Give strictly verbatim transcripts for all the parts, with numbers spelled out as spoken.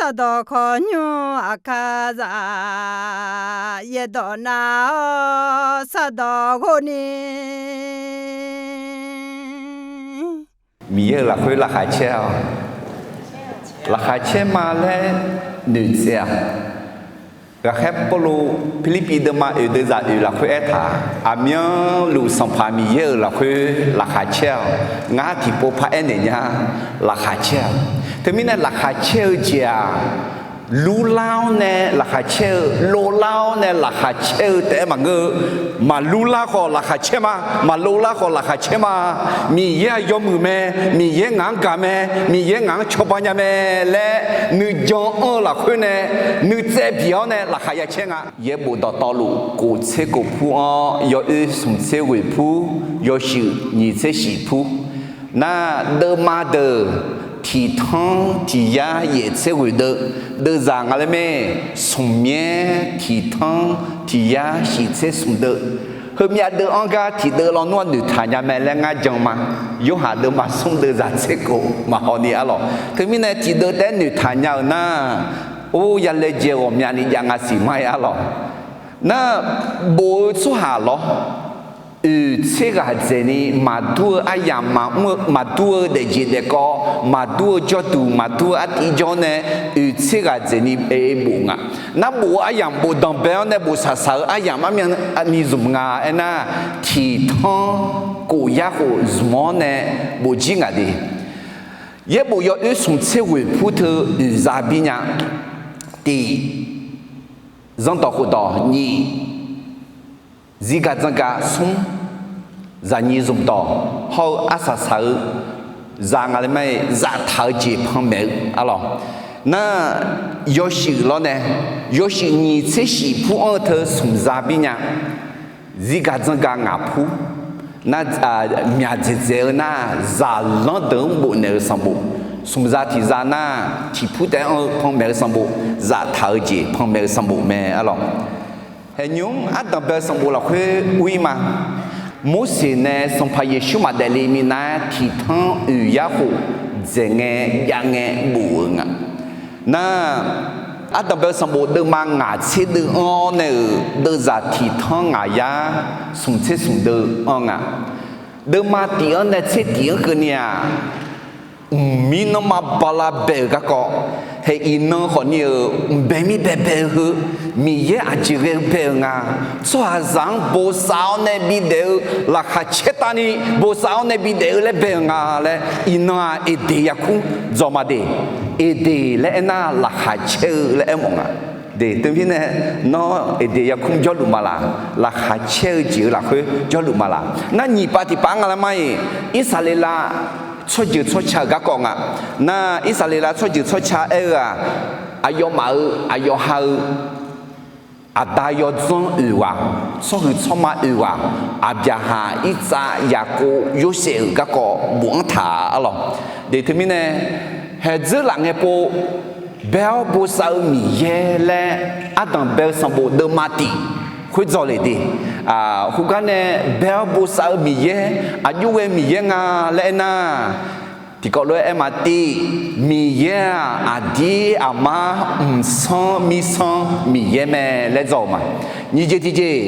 Sardawq khawqnymr aqkar zaf, yaerdawq nav-awr sardawq ghov ni. Miqyaer-euq lafkhoer laqkhaq caer-awq. Laqkhaq caer ma laer noeqtsaev-aq, ghaqkhaer Pawrluv Pirlirpiv deuvma oeq deuvzaq oeq lafkhoer aertaq, aqmyanluf Sanqpaq Miqyaer-euq lafkhoer laqkhaq caer-awq. Ngar tiqpov paraer naeq nya, laqkhaq caer-awq. Teumirnae laqkhaq caer-eu jeq-aq, lurlar-awr nae laqkhaq caer-eu, lovlar-awr nae laqkhaq caer-eu taef-aer maqngeur-eu. Maqlurlar khawf laqkhaq caer ma, maqlovlar khawf laqkhaq caer ma. Miqyaer-aq yawmuiq mae, Miqyaer ngaq-anr gaq mae, Miqyaer ngaq-anr cawba nya mae laer nuijan anr-eu lafkhoer nae nuitsaev biq-awr nae laqkhaq ya caer nga. Yaerbof dawqtawvluf kof tser kof pur-anr yawoer smq tser ghoeq pur, yawshuif nyiq tser shif pur. Nar, deuvma deuq tiq tanr tiq yar yaef tser ghoeq deuv, deuvzaq nga laer mae. Smq myaer tiq tanr tiq yar shif tser smq deuv, heumyav deuv-anr gar tiqdeuv lawnmr-anr noeqtaq nya mae laer ngar jan ma. Yorhaq deuvma smr deuvzaq tser kof maqhaw ni arlawq. Teumirnae tiqdeuv taef-aer noeqtaq nya-euq nar, or, ya laejae ghawqmyani jav nga siq ma-aer arlawq. Nar, bof-eu tsawrhaq lawr, oeq tser ghaq dzaeqni maqdur-eu aryamq maqmr-eu, maqdur-eu daefjeq daefkawv, maqdur-eu jawrduq, maqdur-eu artiv jawr nae, oeq tser ghaq dzaeqni aer bof nga. Nar, bof-eu aryamq bof danqbae-awr nae bof saqsaq-eu aryamq armyavni zmq nga aernar, tiq tanr kof yar khof zmq-awr nae bof jir ngaq de. Yaerbof yawoer smq tser ghoeq pur teu oeq za bir nya. Tiq, zanrdawq khofdawq nyiq, zirgaq dzanrgaq smr, zaqnyiq zmqdawq hawr-eu arsaq saq-eu za nga laer ma-aer zaftaq-eu jeq panmaeq-eu arlawq. Nar, yawshuif lawr nae, yawshuif nyiq tser shif pur-anr-eu teu smq za bir nya. Zirgaq dzanrgaq ngaq pur, nar, myaq dzaeqdzaeq-eu nar, zaqlanr deuq-anr bofnaeq-eu sanqbof, smq za tiq za nar, tiq pur taef-aer anr-eu panmaeq-eu sanqbof, zaftaq-eu jeq panmaeq-eu sanqbof mae arlawq. Haeqnymr ardanq bae-eu sanqbof lafkhoer ur-ir ma. Morseq nae Sanqpaq Yeqsur maqdaef le minav-aer tiq tanr oeq yar khof dzaeq ngae jav ngae bof-eu nga. Nar, ardanq bae-eu sanqbof deuvma ngaq tser deuv anr-awr nae-euq deuvzaq tiq tanr ngaq yar smq tser smq deuv anr nga. Deuvma tif-anr nae tser tif-anr keuvni-aq, mqmir nanrma bala bae-euq garkawv, hae iqnan khawfni-euq mqbae mir baebae-eu heu, Miqyaer aqjeq ghae-eu bae-euq nga. Tsawrhaqzaq-anr bosav-awr nae bidaef-eu, laqkhaq caertavni bosav-awr nae bidaef-eu laer bae-euq nga laer iqnan-aq Eqdeq yarkmr dzawq ma de. Eqdeq laer aernar laqkhaq caer-eu laer aermawf nga. De, teumirnae nawr Eqdeq yarkmr jawrluf ma laq, laqkhaq caer-eu jeq-eu lafkhoer jawrluf ma laq. Nar, nyiq pav tiq pav-anr nga laer ma-iq, Irsaqleqlav tsawrjeuq tsawrca-euq garkawv nga. Nar, Irsaqleqlav tsawrjeuq tsawrca aer-eu-aq, aqyawfmaf-euq aqyawf ha-eu aqda yawdzanr oeq ghaq, tsawrhuiq tsawrma oeq ghaq, Aqbyaqhaq, Irtsav, Yaqkov, Yorsaev-euq garkawv bof-anr taq arlawq. De, teumirnae haeq dzeurlaf ngae pov bae-awr bosav-eu Miqyaer laer ardanq bae-eu sanqbof deuvma tif khoer dzawq le de. Khoergar nae bae-awr bosav-eu Miqyaer, aqjox ghae Miqyaer nga laer aernar, tiqkawv lof-aer aer ma tif, Miqyaer-aq aqdir aqmar mqsanr mirsanr Miqyaer mae laer dzawq-euq ma. Nyiq jeq tiqjeq,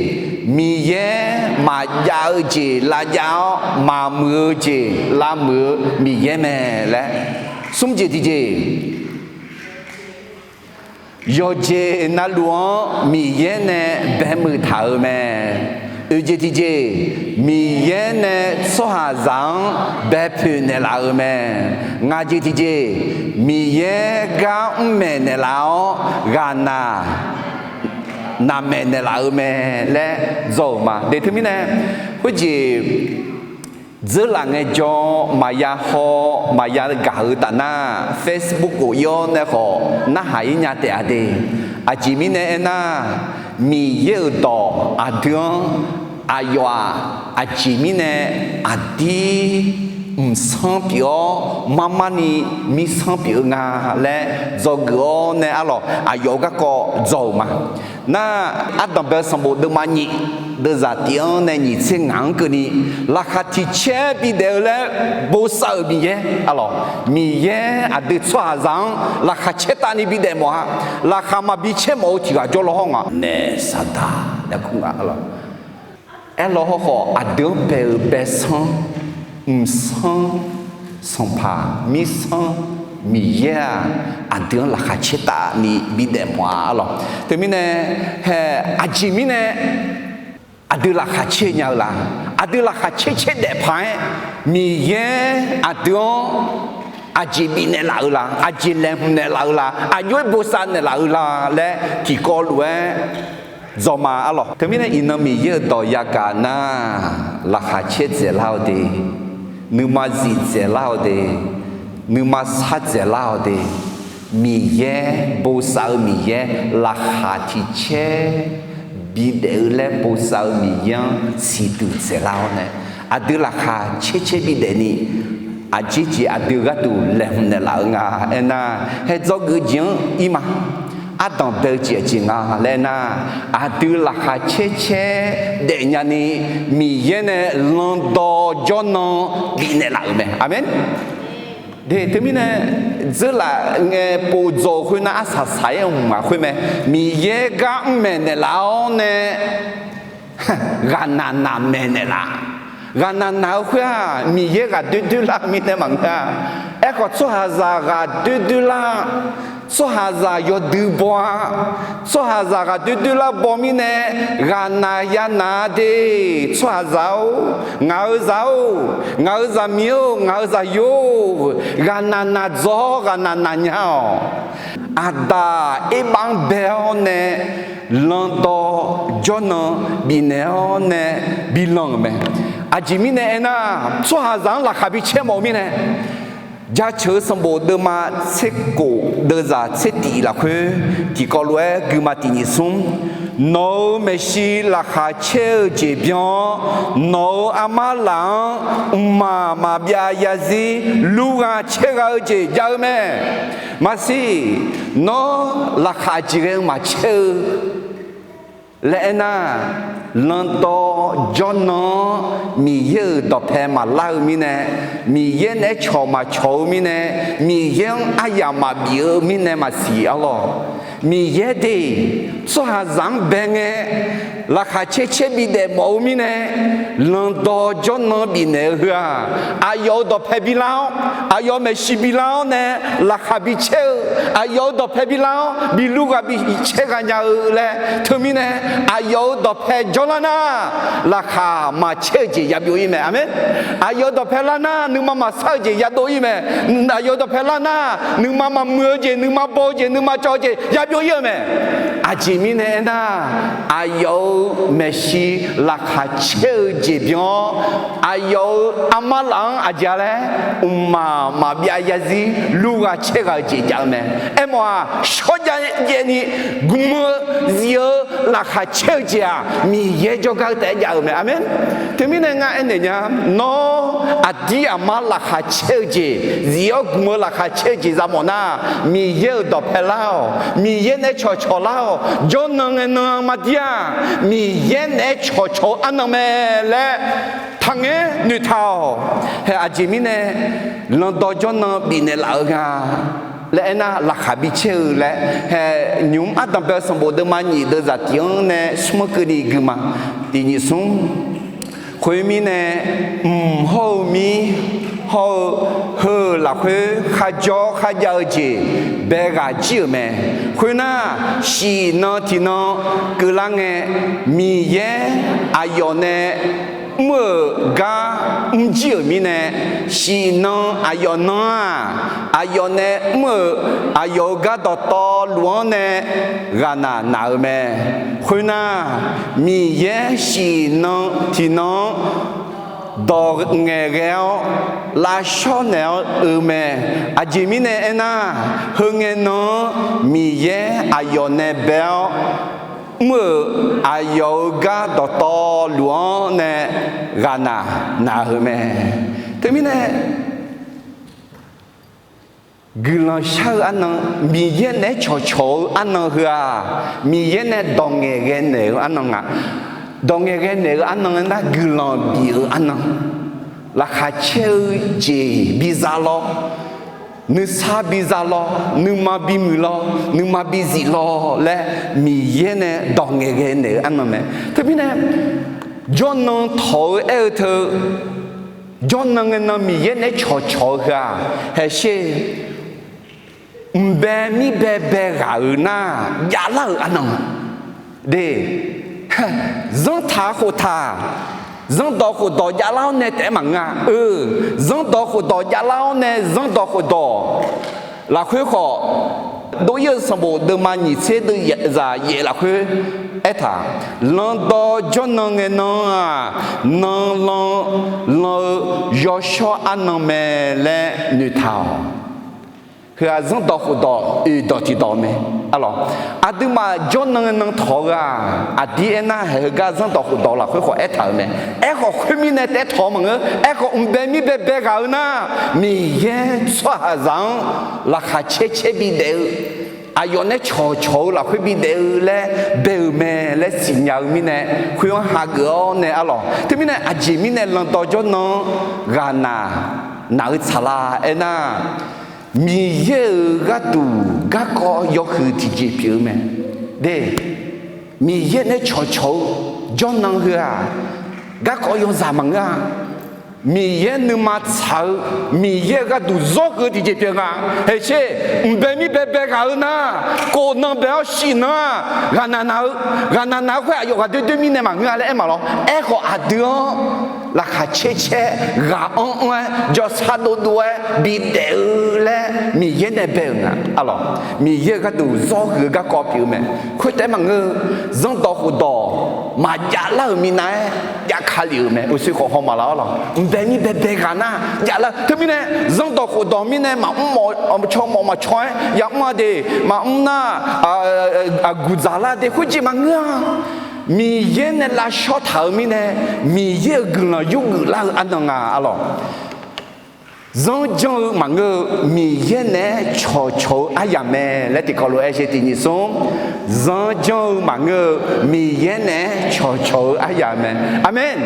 Miqyaer maqjav-eu jeq lavjav-awr maqmuiq-eu jeq lavmuiq-eu Miqyaer mae laer. Smr jeq tiqjeq, yawqjeq navluf-anr Miqyaer nae baemuiq taq-euq mae. Oeq jeq tiqjeq, Miqyaer nae tsawrhaqzaq-anr baepoeq naeqlaf-euq mae. Ngaq jeq tiqjeq, Miqyaer gar mr maeq naeqlaf-awr ghaqnaq naqmaeq naeqlaf-eu mae laer dzawq-euq ma. De, teumirnae khoerjeq dzeurlaf ngaejawr maqya haw maqya gaq-eu taf nar, Facebook khof ir-awr nae khawf narhaq ir nya taef-a de. Aqjeq mirnae aernar, Miqyaer-euq dawq aqdui-anr aqyawf-aq aqjeq mirnae aqdir mqsanr pyeuf-awr marmarni mirsanr pyeuf-eu nga laer dzawgeuf-awr nae arlawq aqyawf-euq garkawv dzawq-euq ma. Nar, ardanq bae-eu sanqbof deuvma nyiq deuvzaq tif-anr nae nyiq tser ngaq-anr keuvni, laqkhaq tiq caer bidaef-eu laer bosav-euq Miqyaer, arlawq, Miqyaer aqdui tsawrhaqzaq-anr laqkhaq caer tavni bidaef mawf-a. Laqkhaq maqbi caer mawf-eu tiq ghaq jawr law hawr nga nae saqdaq laer kur nga, arlawq. Aerlaw hawrkhawf, aqdui-anr bae-eu baesanr, mqsanr, sanqpaq, mirsanr, Miqyaer-aq, aqdui-anr laqkhaq caer tavni bidaef mawf-a, arlawq. Teumirnae, hae, aqjeq mirnae aqdui laqkhaq caer nya-eu la? Aqdui laqkhaq caer caer daef paq-aer, Miqyaer aqdui-anr aqjeq bifnaeq laf-eu la? Aqjeq laeqhmq naeqlaf-eu la? Aqjox-aer bosav naeqlaf-eu la laer tiqkawv lof-aer dzawma, arlawq. Teumirnae iqnan Miqyaer-euq dawq yagaq nar, laqkhaq caer dzaeqlar-awq de, nuima zif dzaeqlar-awq de, nuima sar dzaeqlar-awq de, Miqyaer, bosav-eu Miqyaer, laqkhaq tiq caer bidaef-eu laer bosav-eu Miqyaer-anr siqduq dzaeqlar-awr nae, aqdui laqkhaq caer caer bidaef ni, aqjeq jeq aqdui gharduq laeqhmq naeqlaf-eu nga. Aernar, hae dzawgeuf jeq-anr ir ma. Ardanq bae-eu jeq aqjeq nga laer aernar, aqdui laqkhaq caer caer daefnya ni, Miqyaer nae landawv jawrnan bifnaeq laf-euq mae. Aqmeq. De, teumirnae, dzeurlaf ngae pov dzaw-eu khoernar, arsaq saq-aer hmq-aq khoer mae. Miqyaer gar mr maeqnaeq laf-awr nae, ghaqnaq naq maeqnaeq laf. Ghaqnaq naq-eu khoer-aq, Miqyaer ghaq doer doer lar-eu mirnae maqngeur-a. Aerkhawf, tsawrhaqzaq ghaq doer doer lar, tsawrhaqzaq yawdui baw-a. Tsawrhaqzaq ghaq doer doer lar baw mirnae, ghaqnaq yanaq-a de. Tsawrhaqzaq-or, ngaq-euq zaq-or, ngaq-euq zaqmiq-or, ngaq-euq zaqyo-or, ghaqnaq naq dzaw-awr ghaqnaq naq nya-awq. Aqdaq erbav-anr bae-awr nae, landawv jawrnan bifnaeq-awr nae bilanq-euq mae. Aqjeq mirnae aernar, tsawrhaqzaq-anr laqkhaq bi caer mawf-eu mirnae, Jaceuq-eu sanqbof deuvma tser kof deuvzaq tser tif lafkhoer tiqkawv lof-aer guima tiq nyiq smr, nawq-euq maeqshi laqkhaq caer-eu jeq byan-awr, nawq-euq armar laf-anr mqmaq maqbyav zarzir lur gha caer gha-eu jeq jav-eu mae. Maqsiq, nawr laqkhaq jeq ghae-eu maqcaer-eu laer aernar, landawv jawrnan-anr Miqyaer-euq dawqpae maqlar-eu mirnae, Miqyaer naeq-aer cawq maqcawq-eu mirnae, Miqyaer-anr aryamq maqbif-eu mirnae maqsiq arlawq. Miqyaer de, tsawrhaqzaq-anr bae ngae, laqkhaq caer caer bidaef mawf-eu mirnae, landawv jawrnan bifnaeq-eu heu-aq, aqyawf-euq dawqpae bilar-awr, aqyawf-euq maeqshi bilar-awr nae, laqkhaq bi caer-eu, aqyawf-euq dawqpae bilar-awr bi lur ghaq bi caer gha nya-eu laer teumirnae, aqyawf-euq dawqpae jawrlar nar, laqkhaq maqcaer-eu jeq yabyov ir mae. Aqmeq. Aqyawf-euq dawqpae lar nar, nuima maqsar-eu jeq yadov ir mae. Aqyawf-euq dawqpae lar nar, nuima maqmuiq-eu jeq, nuima baw-eu jeq, nuima cawv-eu jeq yabyov ir-eu mae. Aqjeq mirnae aernar, aqyawf-euq maeqshi laqkhaq caer-eu jeq byan-awr, aqyawf-euq armar laf-anr aqjeq-a laer, mqmaq maqbyav zarzir lur gha caer gha-eu jeq jav-eu mae. Aermawf-aq, shawrjav jaev ni gmq-eu zif-eu laqkhaq caer-eu jeq-aq, Miqyaer jawrgar-eu taef-aer jav-eu mae. Aqmeq. Teumirnae ngar aernaeq nya, nawr aqdir aqmar laqkhaq caer-eu jeq zif-awr gmq-eu laqkhaq caer-eu jeq za mawf nar, Miqyaer-euq dawqpae lar-awq, Miqyaer naeq-aer cawqcawq lar-awq, jawrnan ngae nan maqdir-aq, Miqyaer naeq-aer cawqcawq-eu arnan mae laer taqngaer noeqtaq-awq. Hae aqjeq mirnae, landawv jawrnan bifnaeq laf-eu nga laer aernar, laqkhaq bi caer-eu laer, hae, nymq-mr ardanqbae-eu sanqbof deuvma nyiq deuvzaq tif-anr nae smr-anr keuvni guima tiq nyiq smr. Khoermirnae, mq hawr-eu mir hawr-eu heu-euq lafkhoer kharjawr kharjav-eu jeq bae ghaq jir-euq mae. Khoernar, shif nan tiqnan keuvlar ngae, Miqyaer aqyawf nae mr-euq gar mrjir-euq mirnae, shif nan aqyawf nan-aq, aqyawf nae mr-euq aqyawf-euq gar dawqtawvluf-anr nae ghaqnaq naq-eu mae. Khoernar, Miqyaer shif nan tiqnan-anr dawq ngaeqghae-awr lavshawr naeq-awr oe mae. Aqjeq mirnae aernar, heu ngae nan-anr Miqyaer aqyawf nae bae-awr mr-euq aqyawf-euq gar dawqtawvluf-anr nae ghaqnaq naq-euq mae. Teumirnae, guiqlanq shar-eu arnan, Miqyaer naeq-aer cawqcawq-eu arnan heu-aq, Miqyaer nae dawq ngaeqghae naeq-eu arnan nga. Dawq ngaeqghae naeq-eu arnan nar guiqlanq bif-eu arnan, laqkhaq caer-eu jeq biza lawr, nuisar biza lawr, nuima bimuiq lawr, nuima bizif lawr laer Miqyaer nae dawq ngaeqghae naeq-eu arnan mae. Teumirnae jawrnan tawq-eu aer-eu teu, jawrnan ngaenan Miqyaer naeq-aer cawqcawq-eu heu-aq, haeqsher, mqbae mirbae bae ghaq-euq nar javlar-euq arnan. De, zanrtaq khoftaq, zanrdawq khofdawq javlar-awr nae taef-aer maqngeur-a. Eu, zanrdawq khofdawq javlar-awr nae zanrdawq khofdawq lafkhoer khawf, dov-ir-eu sanqbof deuvma nyiq tser deuvzaq yaef lafkhoer aertaq, Landawv jawrnan ngaenan-aq, nan lan lan-eu yawshawr arnan mae laer noeqtaq-awq. Heu-aq zanrdawq khofdawq oeq dawq tiq dawq mae. Arlawq, aqduimaf jawrnan ngaenan tawq-eu-aq, aqdir aernar haeq heugar zanrdawq khofdawq lafkhoer khawf aertaq-euq mae. Aerkhawf khoermirnae taef-aer tawq-eu maqngeur. Aerkhawf mqbae mirbae bae ghaq-eu nar, Miqyaer tsawrhaqzaq-anr laqkhaq caer caer bidaef-eu, aqyawf nae cawqcawq-eu lafkhoer bidaef-eu laer bae-euq mae laer siqnya-eu mirnae, khoer-anr hageuf-awr nae arlawq. Teumirnae aqjeq mirnae landawv jawrnan-anr ghaqnaq naq-eu tsaqlar aernar, Miqyaer-euq gharduq garkawv yawhuiq tiqjeq pyeuf-eu mae. De, Miqyaer nae cawqcawq-eu jawrnan heu-aq, garkawv yawzaq maqngeur-a. Miqyaer nuima tsaq-eu, Miqyaer-euq gharduq zawr keuv-eu tiqjeq pyeuf nga. Haeqsher, mqbae mirbae bae ghaq-eu nar, kof nan bae-awr shif nan-aq, ghaqnaq naq-eu, ghaqnaq naq-eu khoer aqyawf ghaqdoer doer mirnae maqngeur-a laer aer maqlawr. Aerkhawf aqdui-anr laqkhaq caer caer ghaq anr anr-aer jawrsar dovdov-aer bidaef-eu laer Miqyaer nae bae-euq nga. Arlawq, Miqyaer-euq gharduq zawr huiq-eu garkawv pyeuf-eu mae. Khoertaef maqngeur-eu, zanrdawq khofdawq maqjavlar-euq minav-aer javka lef-euq mae. Uqshoe khawf haw maqlaq-awr lawq. Mqbae mirbae bae ghaq nar javlar-eu. Teumirnae zanrdawq khofdawq mirnae maqmr mawf caw mawf maqcaw-aer yamr-a de, maqmr nar, aqguq dzaqlar de khoerjeq maqngeur-a. Miqyaer nae lavshawr taq-euq mirnae, Miqyaer-euq guiqlanq yurgeuf lar-eu arnan nga. Arlawq, zanrjanr-eu maqngeur-eu, Miqyaer naeq-aer cawqcawq-eu aryamq mae laer tiqkawv lof-aer sher tiq nyiq smr. Zanrjanr-eu maqngeur-eu, Miqyaer naeq-aer cawqcawq-eu aryamq mae. Aqmeq.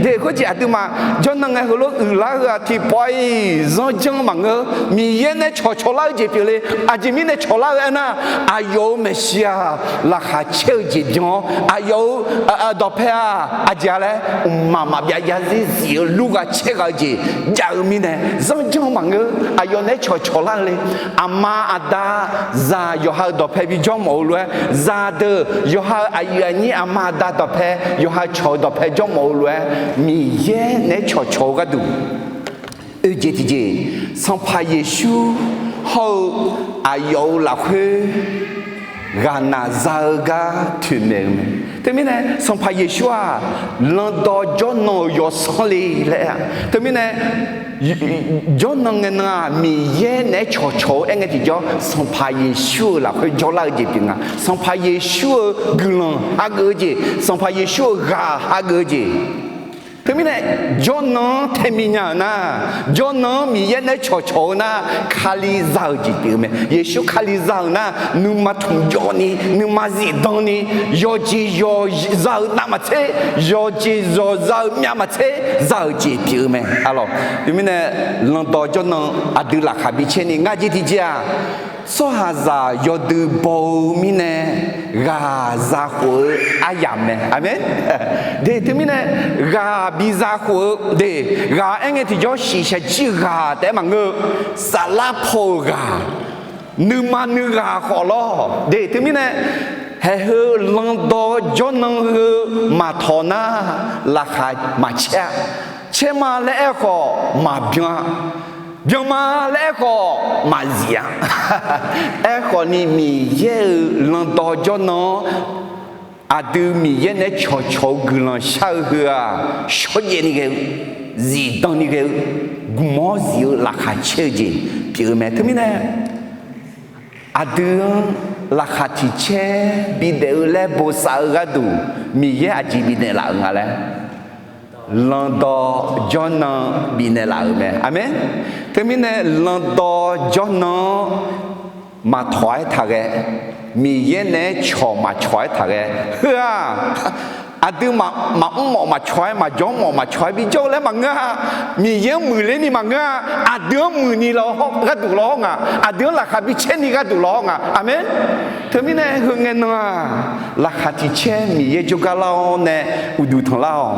De, khoerjeq aqduimaf jawrnan ngae heulof uiqlar heu-aq tiqpawf-iq zanrjanr-eu maqngeur-eu, Miqyaer naeq-aer cawqcawq lar-eu jeq pyeufle. Aqjeq mirnae cawqlar-eu aernar, aqyawf-euq maeqshi-aq laqkhaq caer-eu jeq byan-awr, aqyawf-euq dawqpae-aq aqjeq-a laer mqmaq maqbyav yarzir zif-eu lur gha caer gha-eu jeq jav-eu mirnae zanrjanr-eu maqngeur-eu, aqyawf naeq-aer cawqcawq lar-eu le. Aqma aqda zaq yawqha-euq dawqpae bijawr mawf-eu lof-aer, zaqdeuq yawqha-euq aqyuif aqnyir aqma aqda dawqpae, yawqha cawq-eu dawqpae jawr mawf-eu lof-aer, Miqyaer naeq-aer cawqcawq-eu gharduq oejeq tiqjeq, Sanqpaq Yeqsur hawr-eu aqyawf-euq lafkhoer ghaqnaq za-eu gar toeqmaeq-eu mae. Teumirnae Sanqpaq Yeqsur-aq, landawv jawrnan-euq yawsanr le laer-a. Teumirnae jawrnan ngae nan-aq, Miqyaer naeq-aer cawqcawq-eu aer ngae tiqjawr, Sanqpaq Yeqsur-euq lafkhoer jawrlar-eu jeq pyeuf nga. Sanqpaq Yeqsur-euq guiqlanq hageuf-eu jeq, Sanqpaq Yeqsur-euq ghaq hageuf-eu jeq. Teumirnae jawrnan-anr tae minya-euq nar, jawrnan-anr Miqyaer naeq-aer cawqcawq-eu nar, Kali za-euq jeq pyeuf-eu mae. Yeqsur Kali za-euq nar, nuima tmq jawvni, nuima zifdan ni, yawqjeq yawqza-euq navmaqtser, yawqjeq yawqza-euq myavmaqtser za-euq jeq pyeuf-eu mae. Arlawq, teumirnae landawv jawrnan aqdui laqkhaq bicaer ni ngar jeq tiqjeq-aq, tsawrhaqzaq yawdui baw-eu mirnae ghaq zakhof-eu aryamq mae. Aqmeq. De, teumirnae ghaq bi zakhof-eu de, ghaq aer ngae tiqjawr shiqshaq jir ghaq taef-aer maqngeur-eu, saflar paw-euq ghaq, nuima nuighaq khawf lawr de. Teumirnae haeq heu landawv jawrnan heu maqtawq nar, laqkhaq maqcaer-a. Caer ma laer aerkhawf maqbyan-a. Byan ma laer aerkhawf maqzif-a. Aerkhawf ni Miqyaer-euq landawv jawrnan-anr aqdui Miqyaer naeq-aer cawqcawq-eu guiqlanq shar-eu heu-aq, shawrjaev ni ghae-eu, zifdan ni ghae-eu, gmq-awr zif-eu laqkhaq caer-eu jeq pyeuf-eu mae. Teumirnae aqdui-anr laqkhaq tiq caer bidaef-eu laer bosav-eu gharduq Miqyaer aqjeq bifnaeq laf-euq nga laer, landawv jawrnan bifnaeq laf-euq mae. Aqmeq. Teumirnae landawv jawrnan-anr maqtawq-aer taqghae, Miqyaer naeq-aer cawq maqcawq-aer taqghae, heu-aq Aqdui maqmr mawf maqcawq-aer, maqjawr mawf maqcawq-aer bijawr-eu laer maqngeur-a. Miqyaer-anr muiqler ni maqngeur-a. Aqdui-anr muiqni gharduq lawhawr nga. Aqdui-anr laqkhaq bi caer ni gharduq lawhawr nga. Aqmeq. Teumirnae heu ngae nan-aq, laqkhaq tiq caer Miqyaer jawrgar lar-awr nae uqduq tanqlar-awq.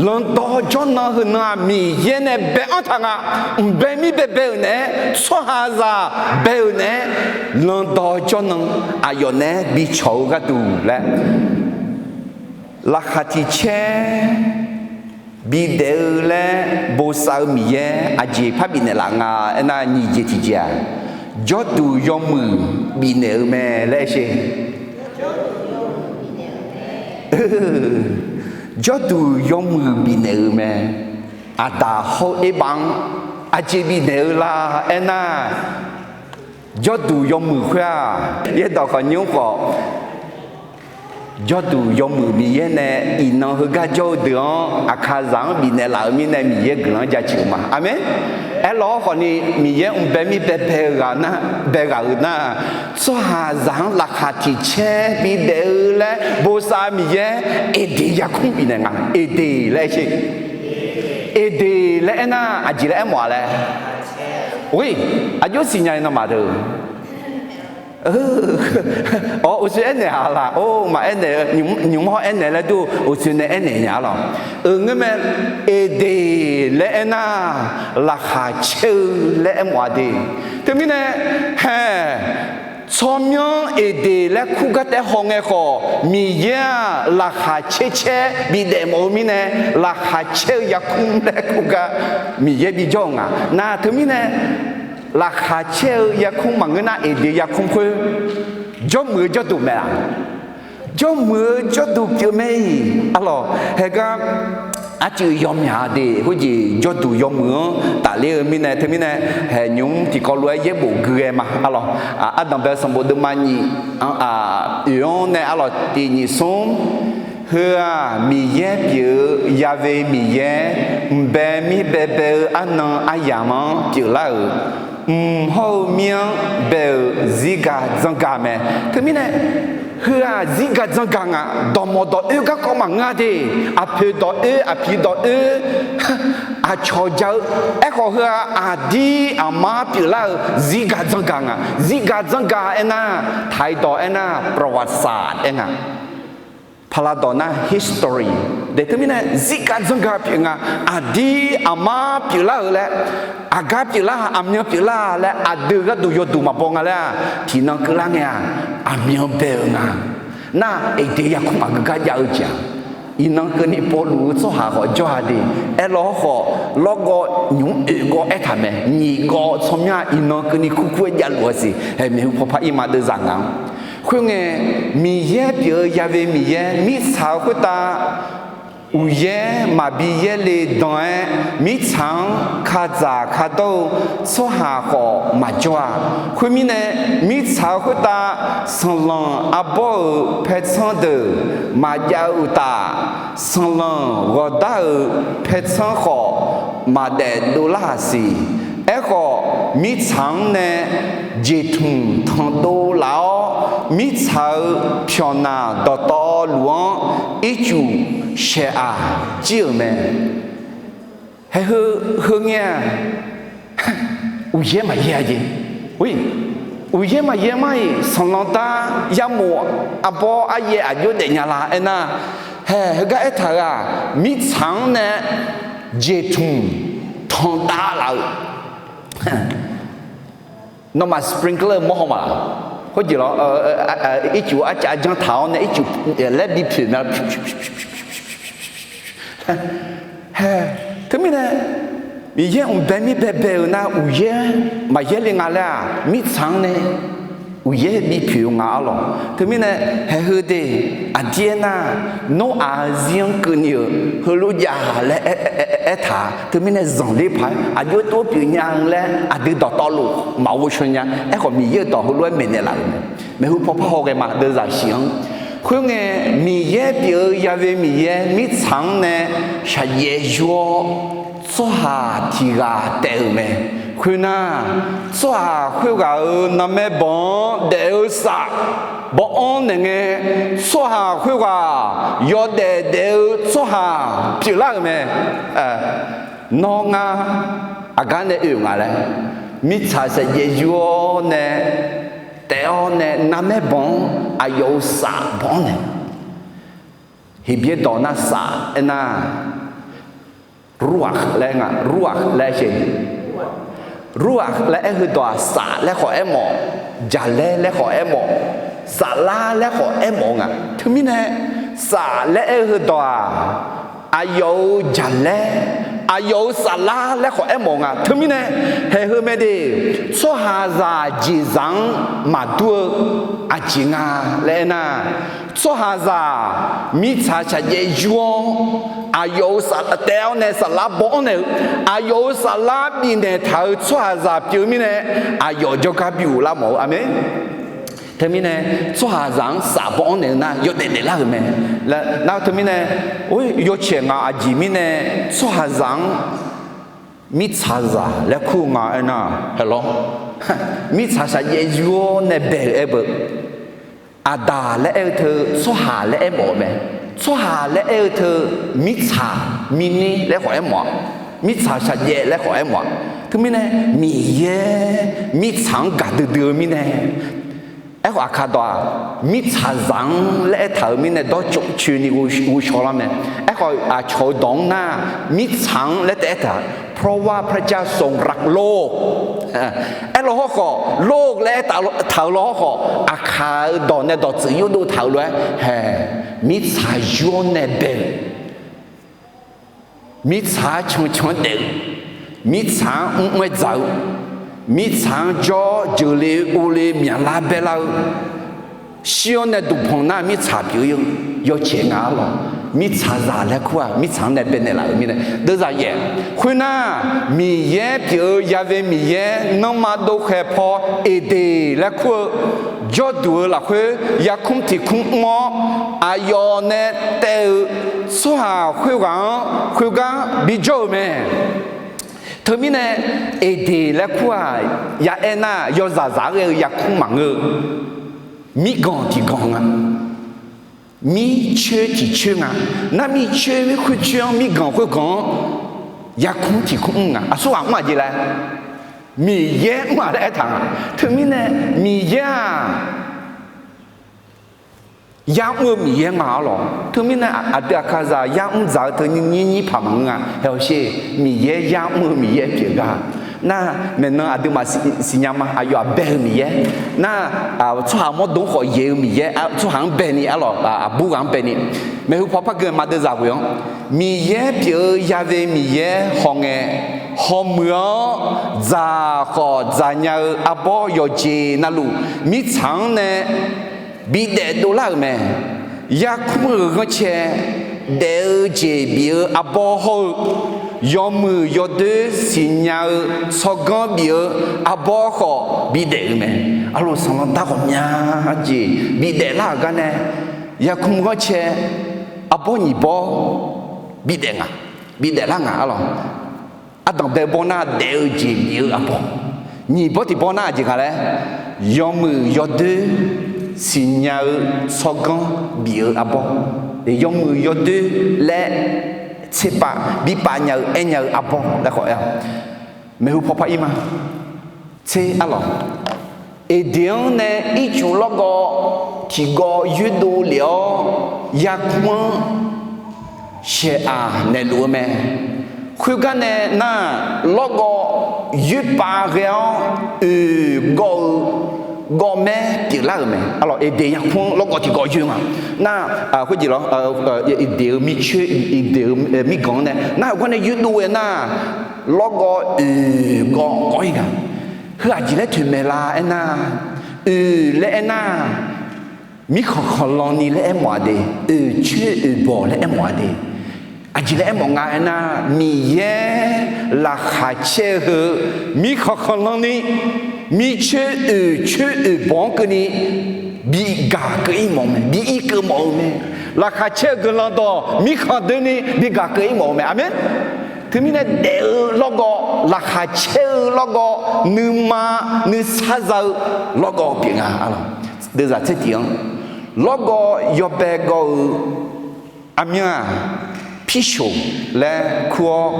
Lanqdawq jawrnan heu nan-aq, Miqyaer nae bae-anr taq nga. Mqbae mir baebae-euq naeq-aer, tsawrhaqzaq bae-euq naeq-aer, lanqdawq jawrnan aqyawf naeq-aer bicawq-eu gharduq laer, laqkhaq tiq caer bidaef-eu laer bosav-eu Miqyaer aqjeq par bifnaeq laf nga. Aernar, nyiq jeq tiqjeq-aq, jawrduq yawmuiq bifnaeq-eu mae laer aer sher. Jawrduq yawmuiq bifnaeq-eu mae. Aqdaq hawr-eu Erbav-anr aqjeq bifnaeq-eu la? Aernar, jawrduq yawmuiq khoer-aq, yaerdawq khawf nymr khawf, jawrduq yawmuiq Miqyaer nae iqnan heugar jawr-eu deuq-anr aqkaqzaq-anr bifnaeq laf-euq mirnae Miqyaer guiqlanq-anr jaceuq-eu ma. Aqmeq. Aerlawr khawfni Miqyaer mqbae mir baebae-eu ghaq nar, bae ghaq-euq nar, tsawrhaqzaq-anr laqkhaq tiq caer bidaef-eu laer bosav Miqyaer Eqdeq yarkmr bifnaeq nga. Eqdeq laer aer sher. Eqdeq laer aernar aqjeq laer aermawf-a laer. Oe, aqjox siqnya-i nawmaf deuq. Awr, uqshoe aernaeq-a laq? Or, maqaer naeq-eu, nymq-mr hawr aernaeq laer dur, uqshoe nae aernaeq nya-a lawq. Euq ngeurmae, Eqdeq laer aernar, laqkhaq caer-eu laer aermawf-a de. Teumirnae, hae, tsawrmyanr Eqdeq laer kur gar taef haw ngae khawf, Miqyaer-aq laqkhaq caer caer bidaef mawf-eu mirnae, laqkhaq caer-eu yarkmr laer kur gar Miqyaer bijawr-eu nga. Nar teumirnae, laqkhaq caer-eu yarkmr maqngeur nar, Eqdeq yarkmr khoer jawrmuiq-eu jawrduq mae-aq? Jawrmuiq-eu jawrduq pyeuf mae-iq. Arlawq, haegar arcuiv yawmyaq de, khoerjeq jawrduq yawmuiq-anr tafler-eu mirnae, teumirnae, haeq nymq-mr tiqkawv lof-aer yaerbof gui ghae ma. Arlawq, ardanq bae sanqbof deuvma nyiq-anr, oeq-anr nae arlawq tiq nyiq smr, heu-aq Miqyaer pyeuf-eu Ya've Miqyaer, mqbae mir baebae-eu arnan aryamq-anr pyeuflar-euq, mq hawr-eu mir-anr bae-euq zirgaq dzanrgaq mae. Teumirnae, heu-aq zirgaq dzanrgaq nga. Dawqmawq dawq-oer garkawv maqngeur-a de. Aqpoeq dawq-oer, aqpiq dawq-oer, aqcawq ja-eu. Aerkhawf heu-aq aqdir aqmar pyeuflar-euq zirgaq dzanrgaq nga. Zirgaq dzanrgaq aernar, taq-iq dawq aernar, ประวัติศาสตร์ aer nga. พาราดอก nar history. Daeq teumirnae zirgaq dzanrgaq pyeuf nga. Aqdir aqmar pyeuflar-euq laer, aqgar pyeuflar-aq, aqmyan pyeuflar laer aqdui gharduq yawduq maqbaw nga laer-aq, tiqnan keuvlar ngae-aq, aqmyan bae-eu nga. Nar, Eqdeq yarkmr maqgeu gar jav-eu jeq-aq, iqnan keuvni povluf-eu tsawrhaq khawf jawr-a de. Aerlawr khawf, lawrgawv nymq-mr oeq gawv aertaq mae. Nyiq gawv tsawrmyanr-aq iqnan keuvni kurkur-aer javluf-a siq. Haeq maeqhu pawpar ir ma deuvzaq ngaq-anr. Khoerngae, Miqyaer pyeuf-eu Ya've Miqyaer mirtsaq-eu khoertav uqyaer maqbi yaerle dan-aer, mirtsaq-anr kadzaq kadawr-eu tsawrhaq khawf maqjawr-a. Khoermirnae, mirtsaq-eu khoertav sanqlanq arbawr-euq paertsanr deuq maqjav-eu uqtaf, sanqlanq ghawqdar-euq paertsanr khawf maqdaef dovlar-aq siq. Aerkhawf, mirtsaq-anr nae jeqtmq tanqdov laf-awr, mirtsaq-euq pyawqnaq dawqtawvluf-anr ircuf shaeq-aq jir-euq mae. Haeq heu, heungae-aq, uqyaer maqyaer-a jeq. Uqyaer maqyaer mar-iq, sanqlanq dar yarmof arbawr aryaer aqjox daefnya la aernar, haeq heugar aertaq-euq-aq, mirtsaq-anr nae jeqtmq tanqdav laf-euq. Nawmaf sprinkler mawr haw ma. Khoerjeq lawr, ircuf arcav janr taq-awr nae ircuf laer bipoeq ma. Haeq, teumirnae, Miqyaer mqbae mir baebae-euq nar uqyaer maqyaer le nga laer-aq, mirtsaq-anr nae uqyaer bipoeq-eu nga arlawq. Teumirnae, haeq heu de, aqdir aernar, Noraq-eu zir-anr keuvni-euq heulof jav laer aertaq-a. Teumirnae zanqler paq-aer aqjox tov pyeuf nya-eu laer aqdui dawqtawvluf maqghov shaw nya. Aerkhawf, Miqyaer-euq dawq heulof-aer maeqnaeq laf-euq mae. Maeqhu pawpar haw ghae ma deuvzaq shif-anr. Khoerngae, Miqyaer pyeuf-eu Ya've Miqyaer mirtsaq-anr nae shaqjaev yur-awr, tsawrhaq tiq ghaq taef-euq mae. Khoernar, tsawrhaq khoerghaq-euq narmaer bawq-anr daef-eu saf, bawq baw-anr naeq ngae, tsawrhaq khoerghaq yawdaef daef-eu tsawrhaq pyeuflar-euq mae. Nawr ngar aqgar nae oe-euq nga laer, mirtsaq shaqjaev yur-awr nae, taef-awr nae narmaer banq-anr aqyawf-euq saf baw-anr naeq. Heqbyaer dawq nar saf aernar, ruakh laer nga, ruakh laer aer shae. Ruakh laer aer heudawq-aq, saf laer khawf aermawf, jaqlaer laer khawf aermawf, saflar laer khawf aermawf-eu nga. Teumirnae, saf laer aer-eu heudawq-aq, aqyawf-euq jaqlaer, aqyawf-euq saflar laer khawf aermawf-eu nga. Teumirnae, haeq heu mae de, tsawrhaqzaq jeqzaq-anr maqdur-eu aqjeq nga laer aernar, tsawrhaqzaq mirtsaq shaqjaev yur-awr, aqyawf-euq saf taef-awr nae saflar baw-anr naeq-eu, aqyawf-euq saflar bifnaeq taq-euq tsawrhaqzaq pyeuf-eu mirnae, aqyawf jawrgar bi ghoflar mawf-eu. Aqmeq. Teumirnae, tsawrhaqzaq-anr saf baw-anr naeq-eu nar yawdaef daeflar-euq mae. Nar teumirnae, or, yawcaeq ngaq aqjeq mirnae tsawrhaqzaq-anr mirtsaqzaq laer kur-eu nga aernar, haeqlawr, mirtsaq shaqjaev yur-awr nae bae-euq aer beu. Aqdaq laer aer-eu teu tsawrhaq laer aermawf-eu mae. Tsawrhaq laer aer-eu teu mirtsaq, mirnir laer khawf aermawf-a, mirtsaq shaqjaev laer khawf aermawf-a. Teumirnae, Miqyaer mirtsaq-anr gaqdui dui-eu mirnae, aerkhawf aqkaqdawq-aq, mirtsaqzaq-anr laer aertaq-euq mirnae dawrcuf coeni ghovshaw lar mae. Aerkhawf aqcawq-eu dawq-anr nar, mirtsaq-anr laer taef aertaq, เพราะว่าพระเจ้าทรงรักโลก aerlaw hawrkhawf, โลก laer aertaq-euq law hawrkhawf, aqkaq-eu dawq nae dawqtsuif yurdov taq-euq lof-aer haeq, mirtsaq yur-awr nae bae-euq mirtsaq-anr cancan-anr daef-eu, mirtsaq-anr mrmr-aer dzaq-eu, mirtsaq-anr jawr jeuqle uvle myaqlar baelar-eu, shir-awr nae duqpanq nar mirtsaq pyeuf-eu yawcaeq nga-ar lawq. Mirtsaqzaq laer kur-aq, mirtsaq-anr nae baenaeq laf-euq mirnae deuvzaq yaef. Khoernar, Miqyaer pyeuf-eu yave Miqyaer nanrma dovkhaeq paw Eqdeq laer kur-eu jawrduq-eu lafkhoer yarkmr tiq kmr mr-awr, aqyawf nae taev-eu tsawrhaq khoerghaq-anr khoergar bijawr-eu mae. Teumirnae, Eqdeq laer kur-aq, ya'aer nar yawzaqzaq-aer ghae-eu yarkmr maqngeur-eu, mirganq tiqganq nga, mircoer tiqcoer nga. Nar mircoer khoercoer-anr, mirganq khoerganq-anr yarkmr tiq kmr mr nga. Aqsurghaq mr-aq jeq laer, Miqyaer mr-aq laer aertaq nga. Teumirnae, Miqyaer-aq, yar mr-eu Miqyaer nga-ar lawq. Teumirnae, aqdui aqkaqzaq yar mr dzaq-eu teu nyir nyir paq maqngeur nga. Haeq hawsher, Miqyaer yar mr-eu Miqyaer pyeuf gar. Nar, maeqnan aqduimaf siqnya ma. Aqyawf-aq bae-eu Miqyaer. Nar, tsawrhaq mawrdo-anr khawf yaeq-eu Miqyaer, tsawrhaq-anr baeni-ar lawq, aqbur ghaq-anr baeni. Maeqhu paw par gui ma deuvzaq ghoe-anr, Miqyaer pyeuf-eu yave Miqyaer hawngae, hawmuiq-anr dzaq khawf dzaqnya-eu arbawr yawqjeq navluf, mirtsaq-anr nae bidaef dovlar-euq mae. Yarkmr-euq ghanrcae, daef-eu jeq bif-eu arbawr hawr-eu, yawmuiq yawdoer siqnya-eu tsawrganr bif-eu arbawr khawf bidaef-euq mae. Arluf sanqlanr dar ghawqmya jeq bidaef lar-euq gar nae, yarkmr ghanrcae arbawr nyiq bawr bidaef nga, bidaef lar nga-ar lawq. Ardanq bae bawr nar daef-eu jeq bif-eu arbawr, nyiq bawr tiq bawr nar aqjeq nga laer, yawmuiq yawdoer siqnya-eu tsawrganr bif-eu arbawr, yawmuiq yawdoer laer tserpav bipav nya-eu aernya-eu arbawr laer khawf aer-a. Maeqhu paw par ir ma. Tser-ar lawq. Eqdeq-anr nae ircuf lawrgawv tiqgawv yoerdov lef-awr yarkmr-anr shaeq-aq naeqluf-eu mae. Khoergar nae nar, lawrgawv yoerpav ghae-awr oeq gawv-eu gawvmaer pyeuflar-euq mae. Arlawq, Eqdeq yarkmr-anr lawrgawv tiqgawv yoer nga. Nar, khoerjeq lawr, Eqdeq-eu mircoer, Eqdeq-eu mirganq-anr nae nar, heugar nae yoerdov-aer nar, lawrgawv oeq gawv gawv-ir nga. Heu aqjeq laer toeqmaeq la aernar, oeq laer aernar, mirkhanq khanqlan ni laer aermawf-a de, oeq coer oeq bawq laer aermawf-a de. Aqjeq laer aermawf nga aernar, Miqyaer laqkhaq caer-eu heu, mirkhanq khanqlan ni, mircoer oeq coer oeq bawq-anr keuvni bi gaq keuv-ir mawf-eu mae, bi ir keuv mawf-eu mae. Laqkhaq caer-eu guiqlanq dawq mirkhanq doeni bi gaq keuv-ir mawf-eu mae. Aqmeq. Teumirnae daef-eu lawrgawv, laqkhaq caer-eu lawrgawv, nuima nuisar za-eu lawrgawv pyeuf nga. Deuvzaq tser tiq-anr Lawrgawv yawbae gawv-eu armyanr-aq, Pirshoq laer kur-awr,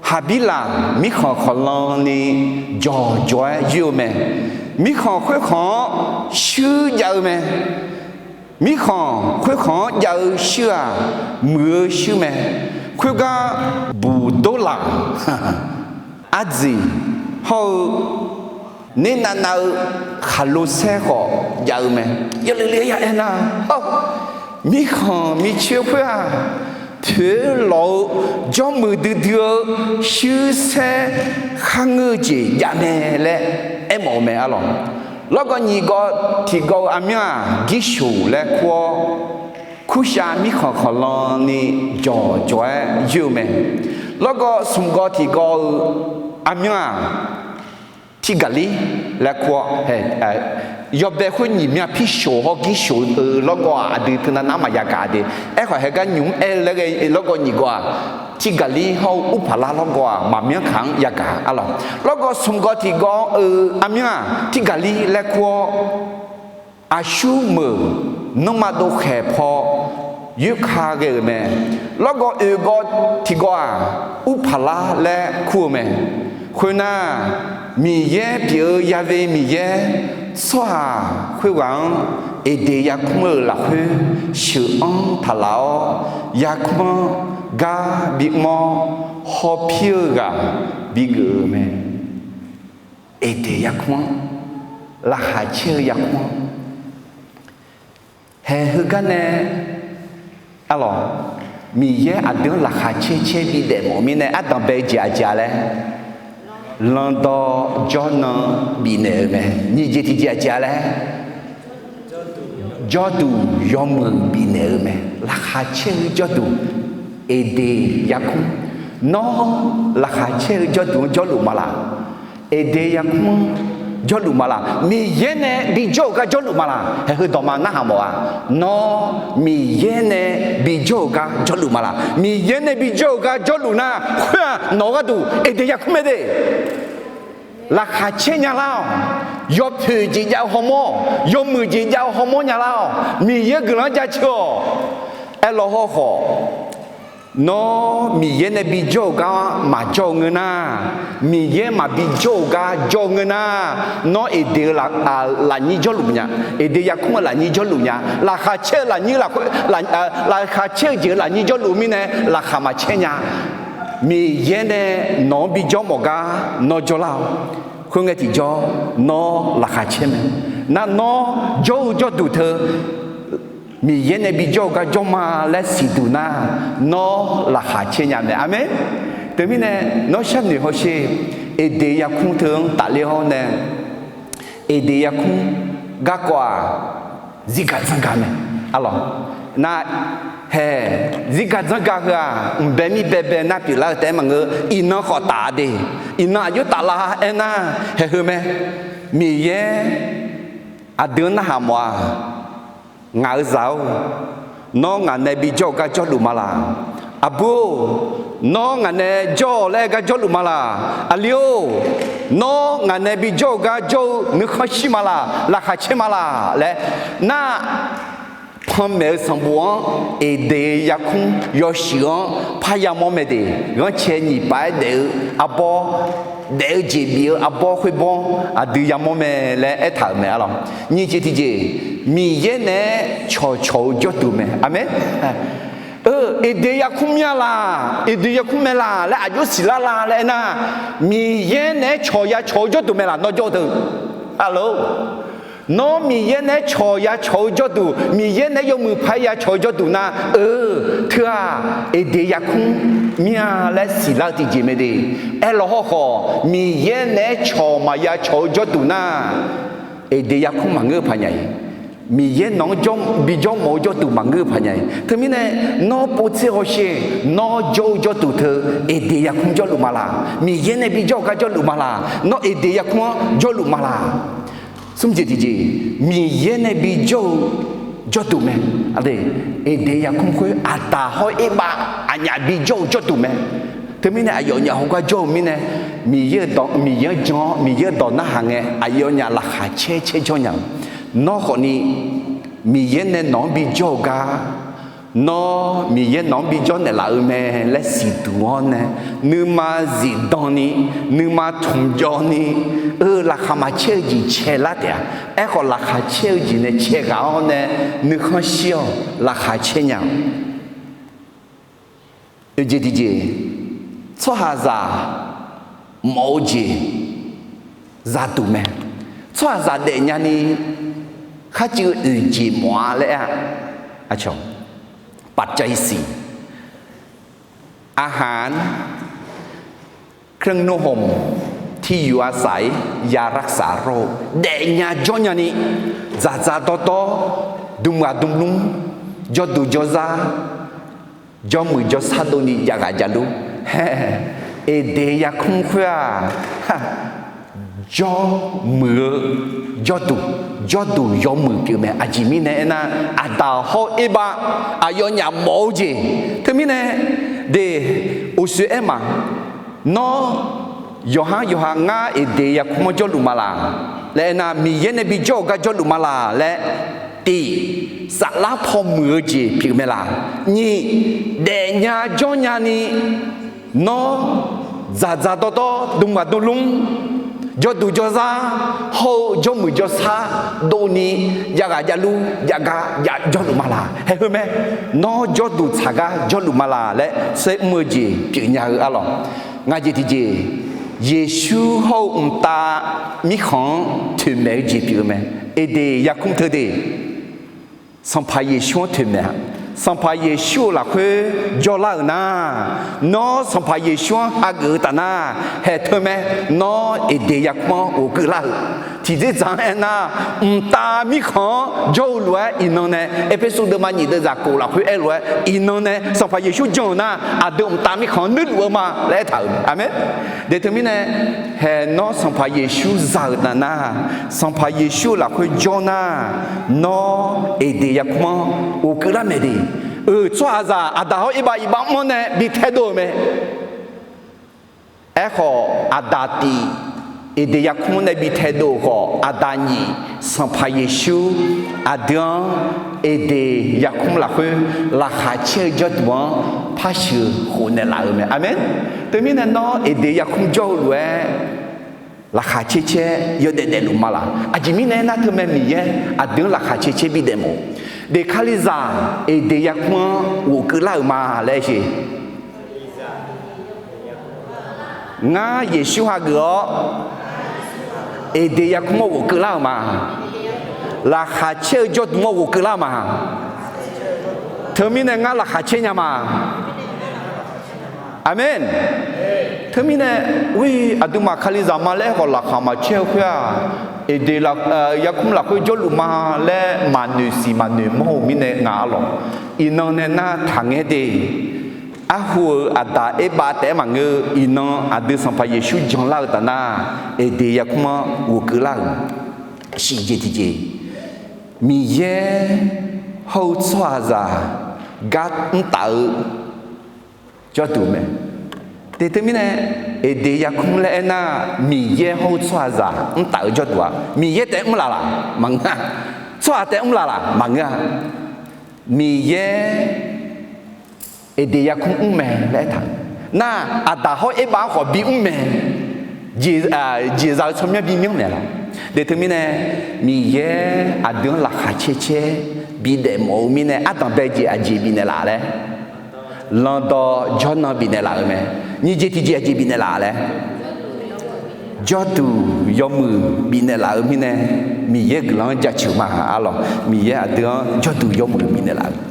Haqbirlaq mirkhanq khawqlan ni jawqjawq-aer yoer-eu mae. Mirkhanq khoerkhanq-anr shuir jav-eu mae. Mirkhanq khoerkhanq-anr jav-eu shuir-aq, muiq-eu shuir mae. Khoergar buqdorlaq, ardziq hawr-eu ner navnav-eu khaqlo saer khawf jav-eu mae. Yawlef le ya aernar, mirkhanq micoer khoer-aq, poeq lawq-eu jawrmuiq duidui-eu shuir saer kharngeur-eu jeq jav mae laer aermawf-eu mae arlawq. Lawrgawv nyiq gawv tiqgawv-eu armyanr-aq, Girshoq laer kur-awr, Kurshav mirkhanq khawqlan ni jawqjawq-aer yoer-eu mae. Lawrgawv smq gawv tiqgawv-eu armyanr-aq, Tirgaqlir laer kur-awr, yawbae khoer nyiq mya Pirshoq hawr Girshoq-eu lawrgawv-aq, aqdui teunav nar maqya gaq de. Aerkhawf, heugar nymq-mr aer-eu laer ghae-eu lawrgawv nyiq gawv-aq, Tirgaqlir hawr-eu Urpaqlar lawrgawv-aq, maqmyanr kaq-anr ya gaq arlawq. Lawrgawv smq gawv tiqgawv-eu armyanr-aq, Tirgaqlir laer kur-awr, aqsur meuq nanrma dovkhaeq paw yoerka ghae-euq mae. Lawrgawv oeq gawv tiqgawv-aq, Urpaqlar laer kur-eu mae. Khoernar, Miqyaer pyeuf-eu yave Miqyaer, tsawrhaq khoerghaq-anr Eqdeq yarkmr-euq lafkhoer sheuq-anr taqlaf-awr, yarkmr-anr gar bimr-awr, hawpir-eu ghaq bigeuf-eu mae. Eqdeq yarkmr-anr, laqkhaq caer-eu yarkmr-anr, haeq heugar nae arlawq, Miqyaer aqdui-anr laqkhaq caer caer bidaef mawf-eu mirnae, ardanq bae-eu jeq aqjeq-a laer, lanqdawq jawrnan bifnaeq-euq mae. Nyiq jeq tiqjeq aqjeq-a laer, jawrduq yawmuiq bifnaeq-eu mae. Laqkhaq caer-eu jawrduq, Eqdeq yarkmr. Nawr laqkhaq caer-eu jawrduq-anr jawrluf ma laq? Eqdeq yarkmr-anr jawrluf ma laq? Miqyaer nae bijawr-euq gar jawrluf ma laq? Haeq heu dawqma narhaq mawf-a. Nawr Miqyaer nae bijawr-euq gar jawrluf ma laq? Miqyaer nae bijawr-euq gar jawrluf nar, khoer-aq nawq-eu gharduq Eqdeq yarkmr mae de. Laqkhaq caer nya lar-awq. Yawpoeq jeq jav-eu hawmawr-awq. Yawmuiq jeq jav-eu hawmawr nya lar-awq. Miqyaer guiqlanq-anr jaceuq-awq. Aerlaw hawkhawf, nawr Miqyaer nae bijawr-euq gar maqjawr-eu ngeur nar, Miqyaer maqbi jawr-euq gar jawr-eu ngeur nar, nawr Eqdeq-eu lafnyir jawrluf nya. Eqdeq yarkmr-eu lafnyir jawrluf nya. Laqkhaq caer-eu lafnyir lafkhoer, laqkhaq caer-eu jeq-euq lafnyir jawrluf-eu mirnae, laqkhaq maqcaer nya. Miqyaer nae nawq-anr bijawr mawf gar nawr jawrlar-awq. Khoerngae tiqjawr, nawr laqkhaq caer mae. Nar nawr jawr-eu jawrduq teu, Miqyaer nae bijawr-eu gar jawr ma laer siqduq nar, nawr laqkhaq caer nya mae. Aqmeq. Teumirnae, nawr sharnoeq hawsher. Eqdeq yarkmr teu-anr tafler hawr nae, Eqdeq yarkmr garkawv-aq, zirgaq dzanrgaq mae. Arlawq, nar, haeq, zirgaq dzanrgaq heu-aq, mqbae mirbae bae nar pyeuflar-eu taef-aer maqngeur. Iqnan khawf taf de. Iqnan aqjox taflar aernar, haeq heu mae. Miqyaer aqdui-anr narhaq mawf-a. Ngaq-euq zaq-or, nawr ngaq nae bijawr-eu gar jawrluf ma laq? Aqbur-or, nawr ngaq nae jawr-awq laer gar jawrluf ma laq? Aqli-or, nawr ngaq nae bijawr-eu gar jawr-eu nuikhanr shir ma laq? Laqkhaq caer ma laq laer nar, panmaeq-eu sanqbof-anr Eqdeq yarkmr yawshuif-anr parya mawr mae de. Ghanrcae nyiq paf-aer daef-eu arbawr, daef-eu jeq bif-eu arbawr khoerbawr aqdui yamawr mae laer aertaq-euq mae arlawq. Nyiq jeq tiqjeq, Miqyaer naeq-aer cawqcawq-eu jawrduq mae. Aqmeq. Eqdeq yarkmr mya laq, Eqdeq yarkmr mae laq laer aqjox siqlar la laer aernar, Miqyaer naeq-aer cawqya cawq-eu jawrduq mae laq, nawr jawr-eu teu? Aqlor, nawr Miqyaer naeq-aer cawqya cawq-eu jawrduq, Miqyaer naeq-aer yawmuiq paq-aer ya cawq-eu jawrduq nar, eu, teu-aq, Eqdeq yarkmr mya laer siqlar-eu tiqjeq mae de. Aerlaw hawkhawf, Miqyaer naeq-aer cawq maqya cawq-eu jawrduq nar, Eqdeq yarkmr maqngeur-eu paq nya-iq. Miqyaer nawq-anr bijawr mawf-eu jawrduq maqngeur-eu paq nya-iq. Teumirnae, nawr povtser hawsher, nawr jawr-eu jawrduq teu Eqdeq yarkmr jawrluf ma laq? Miqyaer nae bijawr-eu gar jawrluf ma laq? Nawr Eqdeq yarkmr-anr jawrluf ma laq? Smr jeq tiqjeq, Miqyaer nae bijawr-eu jawrduq mae. Eqdeq yarkmr khoer aqdaq hawr-eu erbav aqnyaf bijawr-eu jawrduq mae. Teumirnae aqyawfnyaf hawgar jawr-eu mirnae, Miqyaer-euq dawq, Miqyaer-anr jan-awr Miqyaer-euq dawq narhaq ngae aqyawfnyaf laqkhaq caer caer jawr nya-eu. Nawr khawfni Miqyaer nae nawq-anr bijawr-eu gar, nawr Miqyaer nawq-anr bijawr naeqlaf-eu mae laer siqduq-awr nae, nuima zifdan ni, nuima tmqjawv ni, eu, laqkhaq maqcaer-eu jeq caelar taef-a. Aerkhawf, laqkhaq caer-eu jeq nae caeghaq-awr nae, nuikhanr shir-awq, laqkhaq caer nya-awq. Oeqjeq tiqjeq, tsawrhaqzaq mawf-eu jeq zaduq mae. Tsawrhaqzaq daefnya ni kharcuiv oeq jeq mawf-a laer aer-a, aqcawq, ปัจจัยสี่ อาหาร เครื่องนุ่งห่ม ที่อยู่อาศัย ยารักษาโรค daefnya jawrnya ni, dzaqdzaq dawrdawr, dmqghaq dmqlmr, jawrduq jawrzar, jawrmuiq jawrsar dovni javghaq javlur. Eqdeq yarkmr khoer-aq, jawrmuiq-eu jawrduq, jawrduq yawmuiq pyeuf mae. Aqjeq mirnae aernar, aqdaq hawr-eu erbav aqyawfnyaf mawf-eu jeq. Teumirnae, de, uqshoe aer ma, nawr yawqhar yawqha ngar Eqdeq yarkmr-anr jawrluf ma laq laer aernar, Miqyaer nae bijawr-eu gar jawrluf ma laq laer, tiq, saflar paw muiq-eu jeq pyeuf mae laq. Nyiq, daefnya jawrnya ni, nawr dzaqdzaq dawrdawr, dmqghaq dmqlmr, jawrduq jawrzar hawr-eu jawrmuiq jawrsar dovni javghaq javlur, javgar jav jawrluf ma laq. Haeq heu mae, nawr jawrduq tsaq gar jawrluf ma laq laer saer mr-eu jeq pyeufnya-eu arlawq. Ngaq jeq tiqjeq, Yeqsur hawr-eu mqtav mirkhanq-anr toeqmaeq-eu jeq pyeuf-eu mae. Eqdeq yarkmr teu de, Sanqpaq Yeqsur-anr toeqmaeq-a. Sanqpaq Yeqsur-euq lafkhoer jawrlar-euq nar, nawr Sanqpaq Yeqsur-anr hageuf-eu taf nar, haeq teu mae, nawr Eqdeq yarkmr-anr ghofkeuv lar-euq. Tiqdzerdzaq-anr aernar, mqtav mirkhanq-anr jawr-eu lof-aer iqnan nae, Erpersu deuvma nyiq deuvzaq kof lafkhoer aer lof-aer iqnan nae Sanqpaq Yeqsur jan-euq nar, aqdui mqtav mirkhanq-anr nuirluf-eu ma laer aertaq-euq mae. Aqmeq. De teumirnae, haeq nawr Sanqpaq Yeqsur za-euq taf nar, Sanqpaq Yeqsur-euq lafkhoer jawr nar, nawr Eqdeq yarkmr-anr ghofkeuv lar mae de. Eu, tsawrhaqzaq aqdaq hawr erbav iqbax mr-anr nae bi taedov-euq mae. Aerkhawf, aqdaq tiq Eqdeq yarkmr nae bi taedov-euq khawf, aqdaq nyiq Sanqpaq Yeqsur aqdui-anr Eqdeq yarkmr lafkhoer laqkhaq caer-eu jawrduq-anr par sheuq khof naeqlaf-euq mae. Aqmeq. Teumirnae nawr Eqdeq yarkmr jawr-eu lof-aer laqkhaq caer caer yawdaef daefluf ma laq. Aqjeq mirnae aernar, teumae Miqyaer aqdui-anr laqkhaq caer caer bidaef mawf-eu. De, Kalizaq Eqdeq yarkmr-anr ghofkeuv lar-euq ma laer aer sheq. Ngar Yeqsur hageuf-awr, Eqdeq yarkmr-anr ghofkeuv lar-euq ma. Laqkhaq caer-eu jawrduq-anr ghofkeuv lar-eu ma. Teumirnae ngar laqkhaq caer nya ma. Aqmeq. Teumirnae, aqduimaf Kalizaq ma laer khawf laqkhaq maqcaer-eu khoer-aq, Eqdeq yarkmr lafkhoer jawrluf ma laer maqnoeq siq maqnoeq mawr-eu mirnae nga arlawq. Iqnan nae nar taqngaer de. Arhu-euq aqdaq erbav taef-aer maqngeur-eu, iqnan aqdui Sanqpaq Yeqsur janlar-eu taf nar, Eqdeq yarkmr-anr ghofkeuv lar-euq. Shiqjeq tiqjeq, Miqyaer hawr-eu tsawrhaqzaq gar mrtaf-eu jawrduq mae. De teumirnae, Eqdeq yarkmr laer aernar, Miqyaer hawr-eu tsawrhaqzaq mrtaf-eu jawrduq-a. Miqyaer taef mr laf laq maqngeur-a. Tsawrhaq taef mr laf laq maqngeur-a. Miqyaer Eqdeq yarkmr mr mae laer aertaq-eu nar, aqdaq hawr erbav-anr khawf bimr mae. Jeqzaq-eu tsawrmyanr bimyanr maeq laq. De teumirnae, Miqyaer aqdui-anr laqkhaq caer caer bidaef mawf-eu mirnae, ardanq bae jeq aqjeq bifnaeq laf laer, lanqdawq jawrnan bifnaeq laf-eu mae. Nyiq jeq tiqjeq aqjeq bifnaeq laf laer, jawrduq yawmuiq bifnaeq laf-eu mirnae, Miqyaer guiqlanq-anr jaceuq ma arlawq. Miqyaer aqdui-anr jawrduq yawmuiq bifnaeq laf-eu,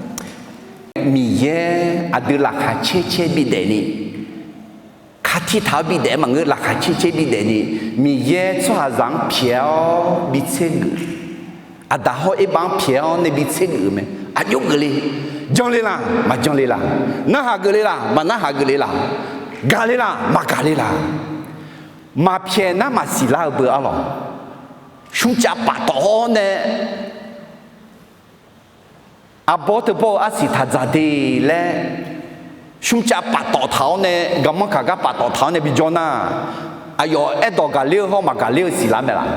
Miqyaer aqdui laqkhaq caer caer bidaef ni, kaqtiq taq-awr bidaef maqngeur, laqkhaq caer caer bidaef ni, Miqyaer tsawrhaqzaq-anr pyaeq-awr bi tser geuf, aqdaq hawr erbav-anr pyaeq-awr nae bi tser geuf-eu mae. Aqjox geuf le, jan le laq, maqjan le laq, narhaq geuf le laq, maqnarhaq geuf le laq, gaq le laq, maqgaq le laq, maqpyaeq nar maqsiq lar-eu beu arlawq. Smrcav paftawf-awr nae arbawr teubawr-eu arsiq taq dzaq de laer, smrcav paftawf taq-awr nae, garmanr kaq gar paftawf taq-awr nae bijawr nar, aqyawf aerdawq gaqler-eu hawr maqgaqler-eu siqlar mae laq?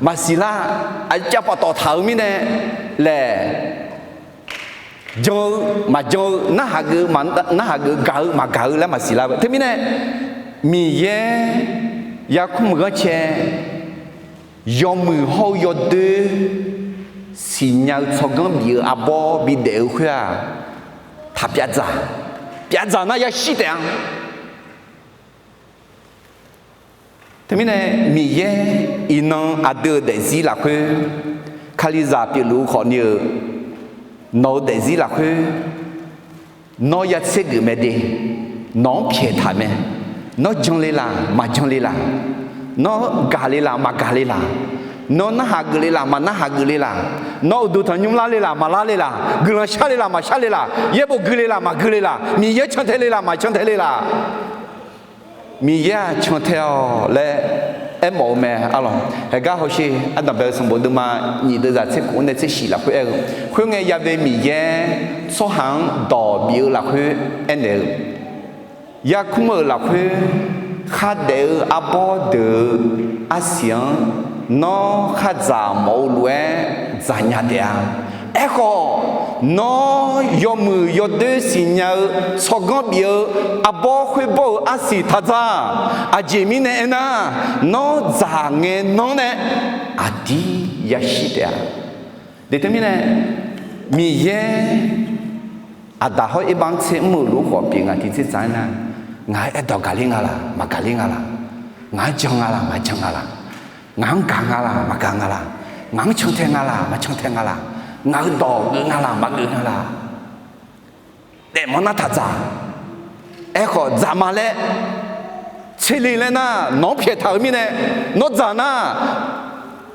Maqsiq lar, aqcavpaf tawf taq-euq mirnae laeq, jan-eu maqjan-eu, narhaq geuf-eu maq, narhaq geuf-eu, gaq-eu maqgaq-eu laer maqsiq lar-eu. Teumirnae, Miqyaer yarkmr meuq ghanrcae yawmuiq hawr-eu yawdoer siqnya-eu tsawrganr bif-eu arbawr bidaef-eu khoer-aq, taq pyavdzaq, pyavdzaq nar yashir taef-a. Teumirnae Miqyaer iqnan aqdui-euq daefzir lafkhoer, Kalizaq pyeufluf-eu khawfni-euq nawq-eu daefzir lafkhoer, nawr ya tser geuf mae de, nawq-anr pyaeq taq mae, nawr jan le laq maqjan le laq, nawr gaq le laq maqgaq le laq, nawr narhaq geuf le laq maqnarhaq geuf le laq, nawr uqduq tanqnymr lar le laq maqlar le laq, guiqlanq shar le laq maqshar le laq, yaerbof gui le laq maqgui le laq, Miqyaer cantae le laq maqcantae le laq. Miqyaer-aq cantae-awq laer aermawf-eu mae arlawq. Haeqgar hawsher ardanqbae-eu sanqbof deuvma nyiq deuvzaq tser khof-anr nae tser shif lafkhoer aer-eu, khoerngae ya'bae Miqyaer tsawrhaq-anr dawq bif-eu lafkhoer aernaeq-eu, yarkmr-euq lafkhoer khardaef-eu arbawr deuq-eu arsiq-anr nawr khardzaq mawf-eu lof-aer dzaqnya taef-a. Aerkhawf, nawr yawmuiq yawdoer siqnya-eu tsawrganr bif-eu arbawr khoerbawr-eu arsiq taqdzaq. Aqjeq mirnae aernar, nawr dzaq ngae nanr nae aqdir yashir taef-a. Deqteumirnae, Miqyaer aqdaq hawr erbav-anr tser mr-euq lof-aer khawf pyeuf ngaq tiq tser dzaq-aer nar, ngaq-anr aerdawq gaqler nga laq maqgaqler nga laq, ngaq-anr jan nga laq maqjan nga laq, ngaq-anr gaq nga laq maqgaq nga laq, ngaq-anr cantae nga laq maqcantae nga laq, ngaq-euq dawq geuf nga laq maqgeuf nga laq, daefmanr nar taqdzaq. Aerkhawf dzaq ma laer, tser le laer nar nawq-anr pyaeq taq-euq mirnae, nawr dzaq nar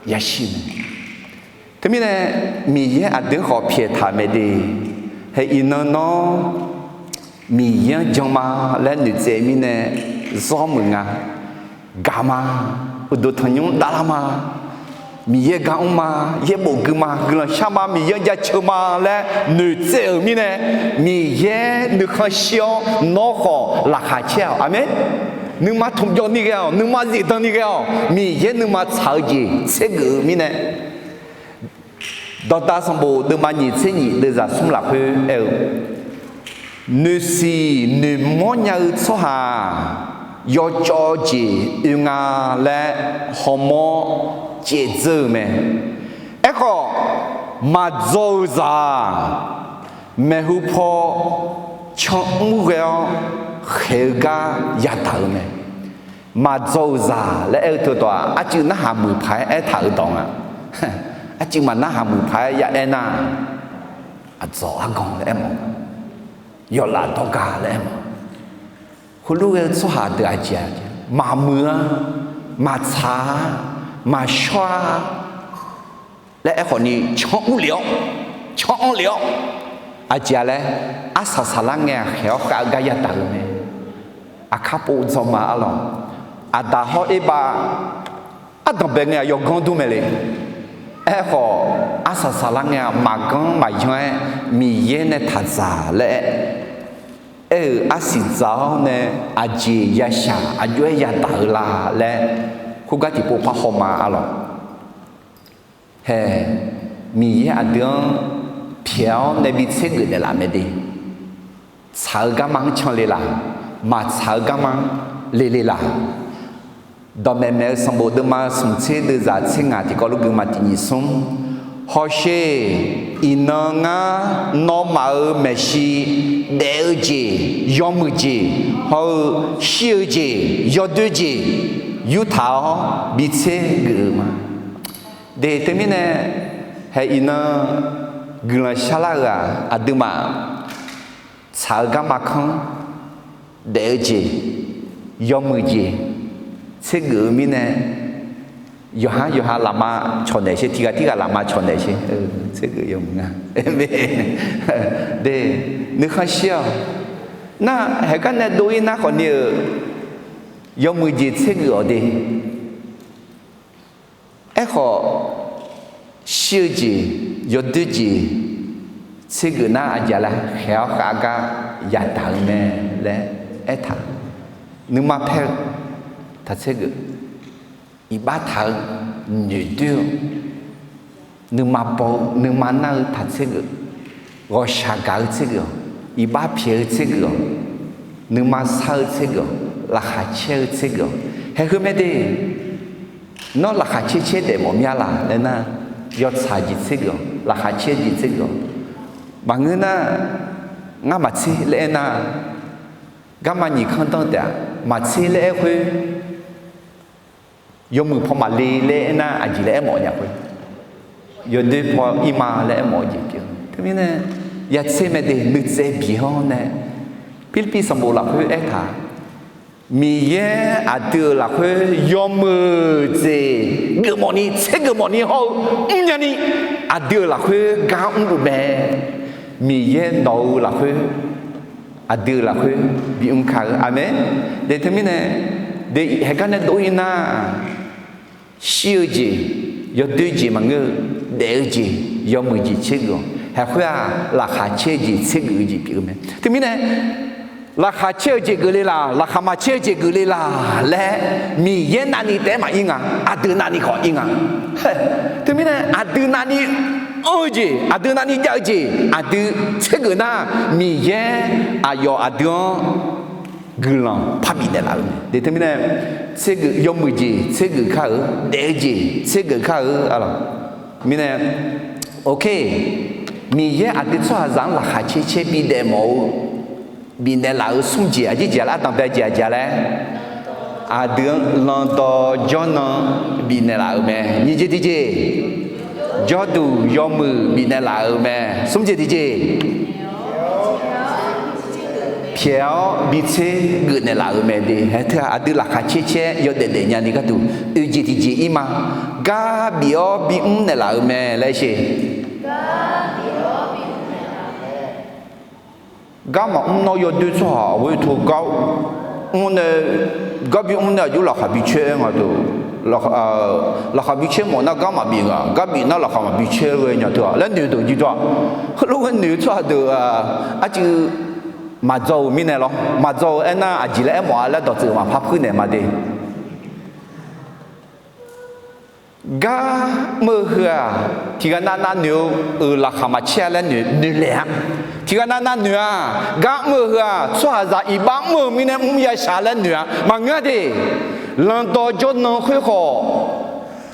yashir mae. Teumirnae Miqyaer aqdui-anr khawf pyaeq taq mae de. Hae iqnan nawr Miqyaer-anr jan ma laer noeqtsaev mirnae zawr muiq nga. Gaq ma, uqduq tanqnymr davlar ma, Miqyaer gar mr ma, yaerbof gui ma, guiqlanq shar ma, Miqyaer-anr jaceuq ma laer noeqtsaev-euq mirnae, Miqyaer nuikhanr shir-awr nawr khawf laqkhaq caer-awq. Aqmeq. Nuima tmqjawv ni ghae-awq, nuima zifdan ni ghae-awq, Miqyaer nuima tsaq-eu jeq tsergeuf-eu mirnae, Dawqdaq sanqbof deuvma nyiq tser nyiq deuvzaq smr lafkhoer aer-eu, noeqsiq noeqmawr nya-eu tsawrhaq-aq, yawcawv jeq oe nga laer hawmawr caevdzeur-eu mae. Aerkhawf, maqdzaw-eu zaq-aq, maeqhu paw canmr ghae-awr khaeq-eu gar yadaq-eu mae. Maqdzaw-euq zaq laer aer-eu teudawq-aq, arcuiv narhaq muiq paq-aer aertaq-euq dawq nga. Arcuiv maq narhaq muiq paq-aer ya aer nar, aqdzawq argan laer aermawf, yawlaf dawrga laer aermawf. Heulof ghae-eu tsawrhaq deuq aqjeq-aq, maqmuiq-a, maqtsaq-a, maqshawr-a laer aerkhawf ni canmr lef-awr, canmr lef-awr, aqjeq-a laer, arsaq saqlar ngae-aq khaeq-awr khav-eu gar yadaq-eu mae. Aqkar pov dzawr ma arlawq. Aqdaq hawr erbav ardanqbae ngae-aq yawganr dur mae le. Aerkhawf, arsaq saqlar ngae-aq maqganr maqyan-aer Miqyaer nae taqdzaq laer aer-euq arsiq dzaq-awr nae aqjeq yashaq aqjox-aer yadaq-eu la laer khoergar tiqpov par hawma arlawq. Hae, Miqyaer aqdui-anr pyaeq-awr nae bi tsergeuf naeqlaf mae de. Tsaq-eu garma-anr can le laq, maqtsaq-eu garma-anr le le laq. Dawqmaeq maeq-eu sanqbof deuvma smq tser deuvzaq tser ngaq tiqkawv lof gui ma tiq nyiq smr. Hawsher, iqnan ngar nawmaf-euq maeqshi daef-eu jeq, yawmuiq jeq hawr-eu shir-eu jeq, yawdoer jeq yurtaq-awr bi tsergeuf-eu ma. De teumirnae, hae iqnan guiqlanq sharlar-eu-aq aqduimaf tsaq-eu garma kanr, daef-eu jeq, yawmuiq jeq tsergeuf-eu mirnae, yawqhar yawqha lafma cawqnaeq sher, tiq ghaq tirghaq lafma cawqnaeq sher. Tsergeuf yawmuiq nga. De, nuikhanr shir-awq. Nar, haeqgar nae dov-ir nar khawfni-euq yawmuiq jeq tsergeuf-awq de. Aerkhawf, shir-eu jeq, yawdoer jeq tsergeuf nar aqjeq laer khaeq-awr khav gar yadaq-eu mae laer aertaq. Nuima paer-eu taq tsergeuf. iqbax taq-eu noeqdoer-awr, nuima baw-eu nuima nar-eu taq tsergeuf, ghawqshaq gaq-eu tsergeuf-awq, iqbax pyaeq-eu tsergeuf-awq, nuima sar-eu tsergeuf-awq, laqkhaq caer-eu tsergeuf-awq. Haeq heu mae de, nawr laqkhaq caer caer daef mawf mir-a laq laer nar, yawtsaq jeq tsergeuf-awq, laqkhaq caer jeq tsergeuf-awq. Maqngeur nar, ngar maqtser laer aernar, garma nyiq kanr danr taef-a, maqtser laer aer khoer, yawmuiq paw maqle laer aernar, aqjeq laer aermawf nya khoer, yawdoer paw ir ma laer aermawf-eu jeq pyeuf. Teumirnae, yatser mae de nuitsaev biq-anr nae, Pirlirpiv sanqbof lafkhoer aertaq, Miqyaer aqdui-euq lafkhoer yawmuiq jeq geufmawf ni, tsergeuf mawf ni hawr-eu mrnya ni, aqdui-euq lafkhoer gar mrluf mae. Miqyaer nawq-eu lafkhoer, aqdui-euq lafkhoer bimr ka-eu. Aqmeq. De teumirnae, de haeqgar nae dov-ir nar, shir-eu jeq, yawdoer jeq maqngeur-eu, daef-eu jeq, yawmuiq jeq tsergeuf-awq. Haeq khoer-aq, laqkhaq caer-eu jeq tsergeuf-eu jeq pyeuf-eu mae. Teumirnae, laqkhaq caer-eu jeq geufle laq, laqkhaq maqcaer-eu jeq geufle laq laer, Miqyaer navni taef-aer maqir nga, aqdui navni khawf ir nga. Teumirnae aqdui navni anr-eu jeq, aqdui navni jav-eu jeq aqdui tsergeuf nar, Miqyaer aqyawf aqdui-anr guiqlanq parbif naeqlaf-eu mae. De teumirnae, tsergeuf yawmuiq jeq tsergeuf kar-eu, daef-eu jeq tsergeuf kar-eu, arlawq. Mirnae, ok, Miqyaer aqdui tsawrhaqzaq-anr laqkhaq caer caer bidaef mawf-eu, bifnaeq laf-euq smr jeq aqjeq jeq laer, ardanqbae jeq aqjeq laer, aqdui-anr landawv jawrnan bifnaeq laf-euq mae. Nyiq jeq tiqjeq, jawrduq yawmuiq bifnaeq laf-euq mae. Smr jeq tiqjeq, pyaeq-awr bitser geufnaeq laf-euq mae de. Haeq teu-aq aqdui laqkhaq caer caer yawdaef daef nyani gharduq, oeq jeq tiqjeq ir ma. Gar bif-awr bimr naeqlaf-euq mae laer sher. Gar maqmr nawr yawdoer tsawrhaq ghoer teu gar mr nae, gar bimr nae aqjox laqkhaq bicaer nga teu. Laqkhaq bicaer mawf nar gar maqbif nga, gar bif nar laqkhaq maqbi caer ghae nya teu-aq laer noeq deuq jir dawr-aq. Heulof ghae noeq-eu tsawrhaq deuq arcuiv maqdzaw-euq mirnae lawr. Maqdzaw-eu aernar aqjeq laer aermawf-a laer dawqtsuif maqpar puir naeq ma de. Gar mr-eu heu-aq, tiqghaq navnav noeq-eu, euq laqkhaq maqcaer-a laer noeq, noeq laeq-a. Tiqghaq navnav noeq-aq, gar mr-eu heu-aq, tsawrhaqzaq iqbax mr-eu mirnae mr ya shaq laer noeq-a. Maqngeur de, landawv jawrnan khoer khawf,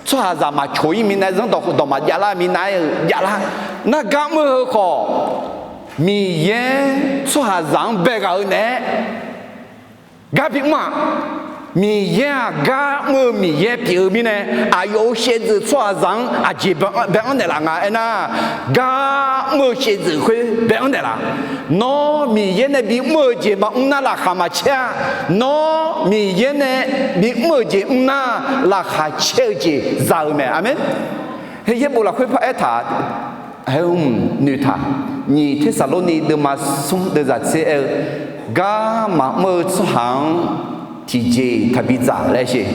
tsawrhaqzaq maqcoq-ir mirnae, zanrdawq khofdawq maqjav lar mirnae-euq javlar. Nar gar mr-eu heu khawf, Miqyaer tsawrhaqzaq-anr bae ghaq-eu naeq-aer gar bimr-aq, Miqyaer-aq gar mr-eu Miqyaer pyeuf-eu mirnae, aqyawf-euq shaevdzeuf tsawrhaqzaq-anr aqjeq bae-anr naeqlaf nga aernar, gar mr-eu shaevdzeuf khoer bae-anr naeqlaf. Nawr Miqyaer nae bimr-eu jeq maqmr nar laqkhaq maqcaer-a. Nawr Miqyaer nae bimr-eu jeq mr nar, laqkhaq caer-eu jeq za-eu mae. Aqmeq. Heqyaer bof lafkhoer paraer taq, haeq-eu mq noeqtaq, nyiq Tersaqlorni deuvma smr deuvzaq tser aer-eu, gar maqmr-eu tsawrhaq-anr tiqjeq-iq taqbi dzaq laer sher.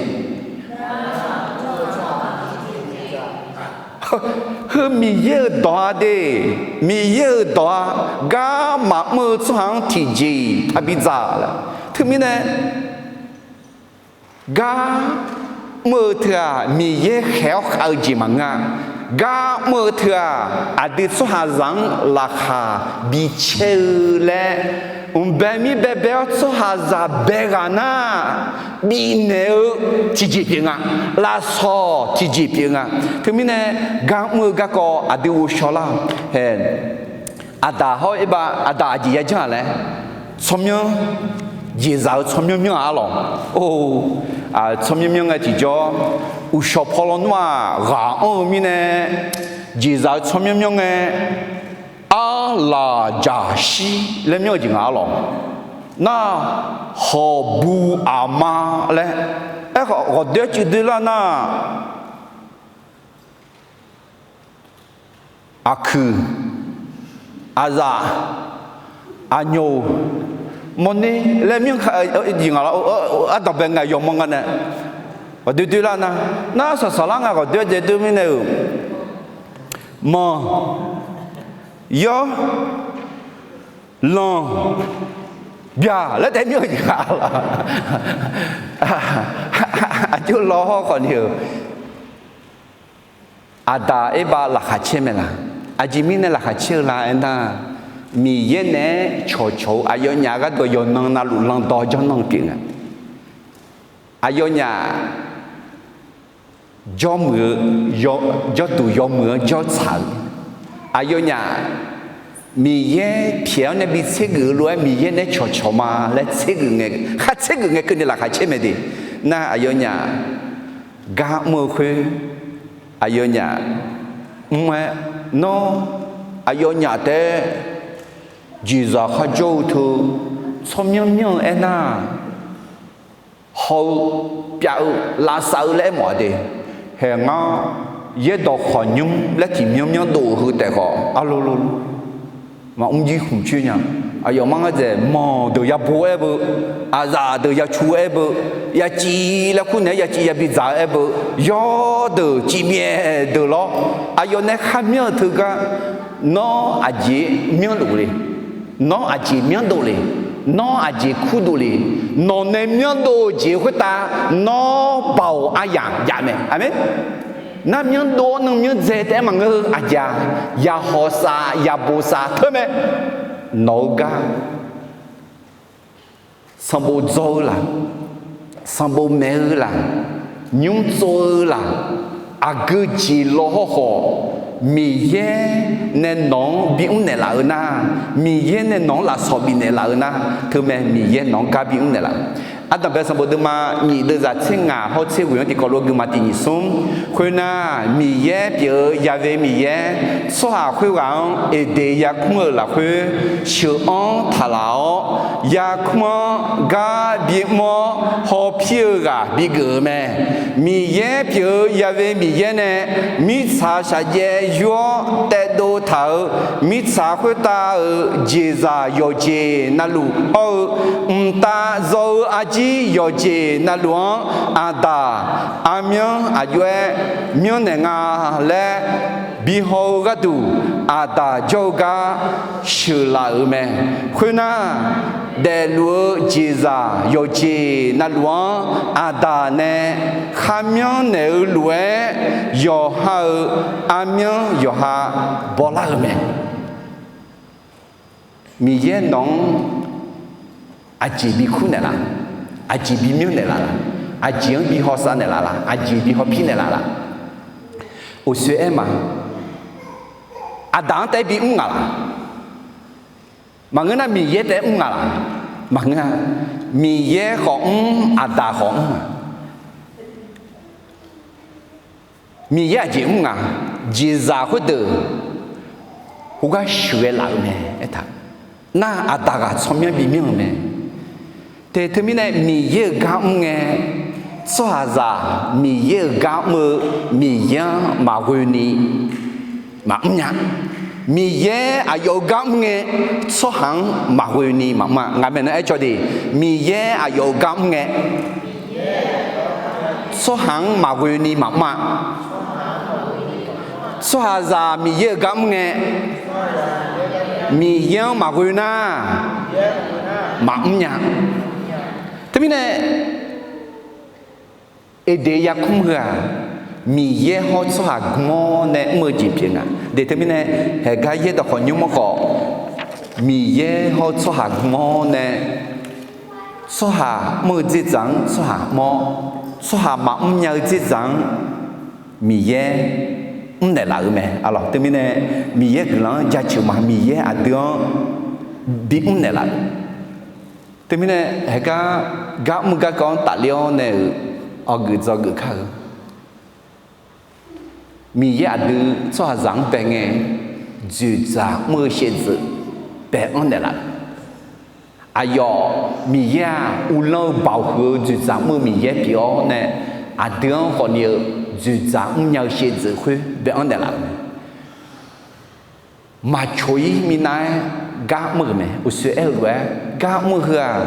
Heu Miqyaer-euq dawq-a de, Miqyaer-euq dawq-a, gar maqmr-eu tsawrhaq-anr tiqjeq-iq taqbi dzaq laer. Teumirnae, gar mr-eu teu-aq, Miqyaer khaeq-awr khav-eu jeq maqngeur-a. Gar mr-eu teu-aq, aqdui tsawrhaqzaq-anr laqkhaq bicaer-eu laer, mqbae mir baebae-awr tsawrhaqzaq bae ghaq nar, bifnaeq-eu tiqjeq pyeuf nga. Lafsawq tiqjeq pyeuf nga. Teumirnae, gar mr-eu garkawv aqdui ghovshaw lar-awq. Aqdaq hawr-eu aerbav, aqdaq aqjeq yajanr-aq laer, tsawrmyanr, jeqzaq-eu tsawrmyanr myanr-aq arlawq. Or, tsawrmyanr myanr ngae tiqjawr, uqshawq paw lawnmr-aq ghaq anr-eu mirnae, jeqzaq-eu tsawrmyanr myanr ngae, arlaq jaqshir laer myanr-eu jeq nga arlawq. Nar, hawqbu aqma laer, aerkhawf ghawqdoer cuiv doerlar nar, aqkuiq, aqzaf, aqnyoq, mawrner laer myanr ka, jeq nga lawr, ardanqbae ngae yawmanr nga nae, ghawqdoer doerlar nar, nar saqsaqlar ngae ghawqdoer jaeq doer mirnae-euq, manq, yawr, lanq, byaq laer taef myanr-eu jeq nga lawq. Aqjox law hawr khawf ni-euq, Aqdaq Erbav laqkhaq caer mae laq? Aqjeq mirnae laqkhaq caer-eu la aernar, Miqyaer naeq-aer cawqcawq-eu aqyawfnyaf gharduq yawqnan navluf landawr jawrnan pyeuf nga. Aqyawfnyaf jawrmuiq-eu, jawrduq yawmuiq-anr jawrtsaq-eu, aqyawfnyaf Miqyaer pyaeq-awr nae bi tsergeuf-eu lof-aer Miqyaer naeq-aer cawqcawq ma laer tsergeuf ngae, khar tsergeuf ngae keuvni laqkhaq caer mae de. Nar aqyawfnyaf gar mr-eu khoer, aqyawfnyaf mr-aer, nawr aqyawfnyaf taef-aer jeqzaq kharjawr-eu teu tsawrmyanr myanr-eu aernar, haw-eu, pyav-eu, lavsav-eu laer aermawf-a de. Haeq ngar, yaerdawq khawqnymr laer tiqmyanr myanr dov-eu heu taef khawf, arlo lo, maqmr jir khmq coer nya. Aqyawfmaf ngar dzaeq manq deuq ya bo-aer beu, aqzaf deuq ya cu-aer beu, ya civ laer kur naeq-aer ya civ ya bidzaq-aer beu, yawr deuq civbyaev deuq lawr, aqyawf nae kharmyanr-eu teugar, nawr aqjeq myanr luf le, nawr aqjeq myanr dov le, nawr aqjeq kur dov le, nawq nae myanr dov-eu jeq khoertav, nawr baoq aryamq jav mae. Aqmeq. Nar myanr dov-awr nuimyanr dzae taef-aer maqngeur-eu aqjeq-aq, ya hawsav ya bosav teu mae. Nawq-eu gar sanqbof dzaw-eu laq, sanqbof maeq-eu laq, nymr tsov-eu laq, aqgeu jeq law hawrkhawf, Miqyaer nae nawq-anr bimr naeqlaf-eu nar, Miqyaer nae nawq-anr lafsawq bifnaeq laf-eu nar, teumae Miqyaer nawq-anr gar bimr naeqlaf-eu. Ardanqbae sanqbof deuvma nyiq deuvzaq tser ngaq hawr tser ghoeq-anr tiqkawv lof-aer guiqma tiq nyiq smr khoernar, Miqyaer pyeuf-eu Yaqve Miqyaer, tsawrhaq khoerghaq-anr Eqdeq yarkmr-eu lafkhoer sheuq-anr taqlaq-awr, yarkmr-anr gar bimr-awr hawpir-eu ghaq bigeuf-eu mae. Miqyaer pyeuf-eu Yaqve Miqyaer nae mirtsaq shaqjaev yur-awr taevdov taq-euq mirtsaq khoertav-euq jeqzaq yawqjeq navluf hawr-eu, mqtav zaw-eu arjir yawqjeq navluf-anr Aqdaq, armyanr aqjox-aer myanrnaeq nga laer bihaw-eu gharduq, Aqdaq jawr-eu gar sheuqlaf-euq mae. Khoernar, daefluf-eu jeqzaq yawqjeq navluf-anr Aqdaq nae kharmyanr naeq-eu lof-aer, yawqha-euq armyanr yawqha bawlar-eu mae. Miqyaer nawq-anr aqjeq bikur naeqlaf, aqjeq bimyanr naeqlaf laq, aqjeq-anr bi hawsav naeqlaf laq, aqjeq bi hawpir naeqlaf laq? Uqshoe aer ma. Aqdaq-anr taef-aer bimr ngaq laq? Maqngeur nar, Miqyaer taef-aer mr ngaq laq? Maqngeur-a. Miqyaer khawf mr, Aqdaq khawf mr-a. Miqyaer aqjeq mr nga? Jeqzaq khoerdeuq khoergar sheuqghae laf-eu mae aertaq. Nar Aqdaq ghaq tsawrmyanr bimyanr-eu mae. Te teumirnae Miqyaer-euq gar mr ngae, tsawrhaqzaq Miqyaer-euq gar mr-eu Miqyaer-anr maqghoeni maqmr nya. Miqyaer aqyawf-euq gar mr ngae, tsawrhaq-anr maqghoeni maqmr-a. Ngaq maeqnan aer cawv de, Miqyaer aqyawf-euq gar mr ngae, tsawrhaq-anr maqghoeni maqmr-a. Tsawrhaqzaq Miqyaer-euq gar mr ngae, Miqyaer-anr maqghoe nar, maqmr nya. Teumirnae Eqdeq yarkmr heu-aq, Miqyaer hawr tsawrhaq gmr-awr nae mr-eu jeq pyeuf nga. De teumirnae, haeqgar yaerdawq khawf nymr-awr khawf, Miqyaer hawr tsawrhaq gmr-awr nae, tsawrhaq mr-eu dzerdzaq-anr tsawrhaq mr-awr, tsawrhaq maqmr nya-eu dzerdzaq-anr Miqyaer mrnaeq laf-eu mae. Arlawq, teumirnae Miqyaer guiqlanq-anr jaceuq ma. Miqyaer aqdui-anr bimr naeqlaf-eu. Teumirnae haeqgar gar mr garkawv-anr tafler-awr nae-euq awqgeuf dzawgeuf kar-eu. Miqyaer aqdui tsawrhaqzaq-anr bae ngae, dzoeqdzaq mr-eu shaevdzeuf bae-anr naeqlaf-eu. Aqyawf Miqyaer-aq, uvlanr-eu baoq huiq-eu dzoeqdzaq mr-eu Miqyaer pyeuf-awr nae, aqdui-anr khawfni-eu dzoeqdzaq mrnya-eu shaevdzeuf khoer bae-anr naeqlaf-euq mae. Maqcoq-ir minav-aer gar mr-euq mae. Uqshoe aer-eu lof-aer gar mr-eu heu-aq,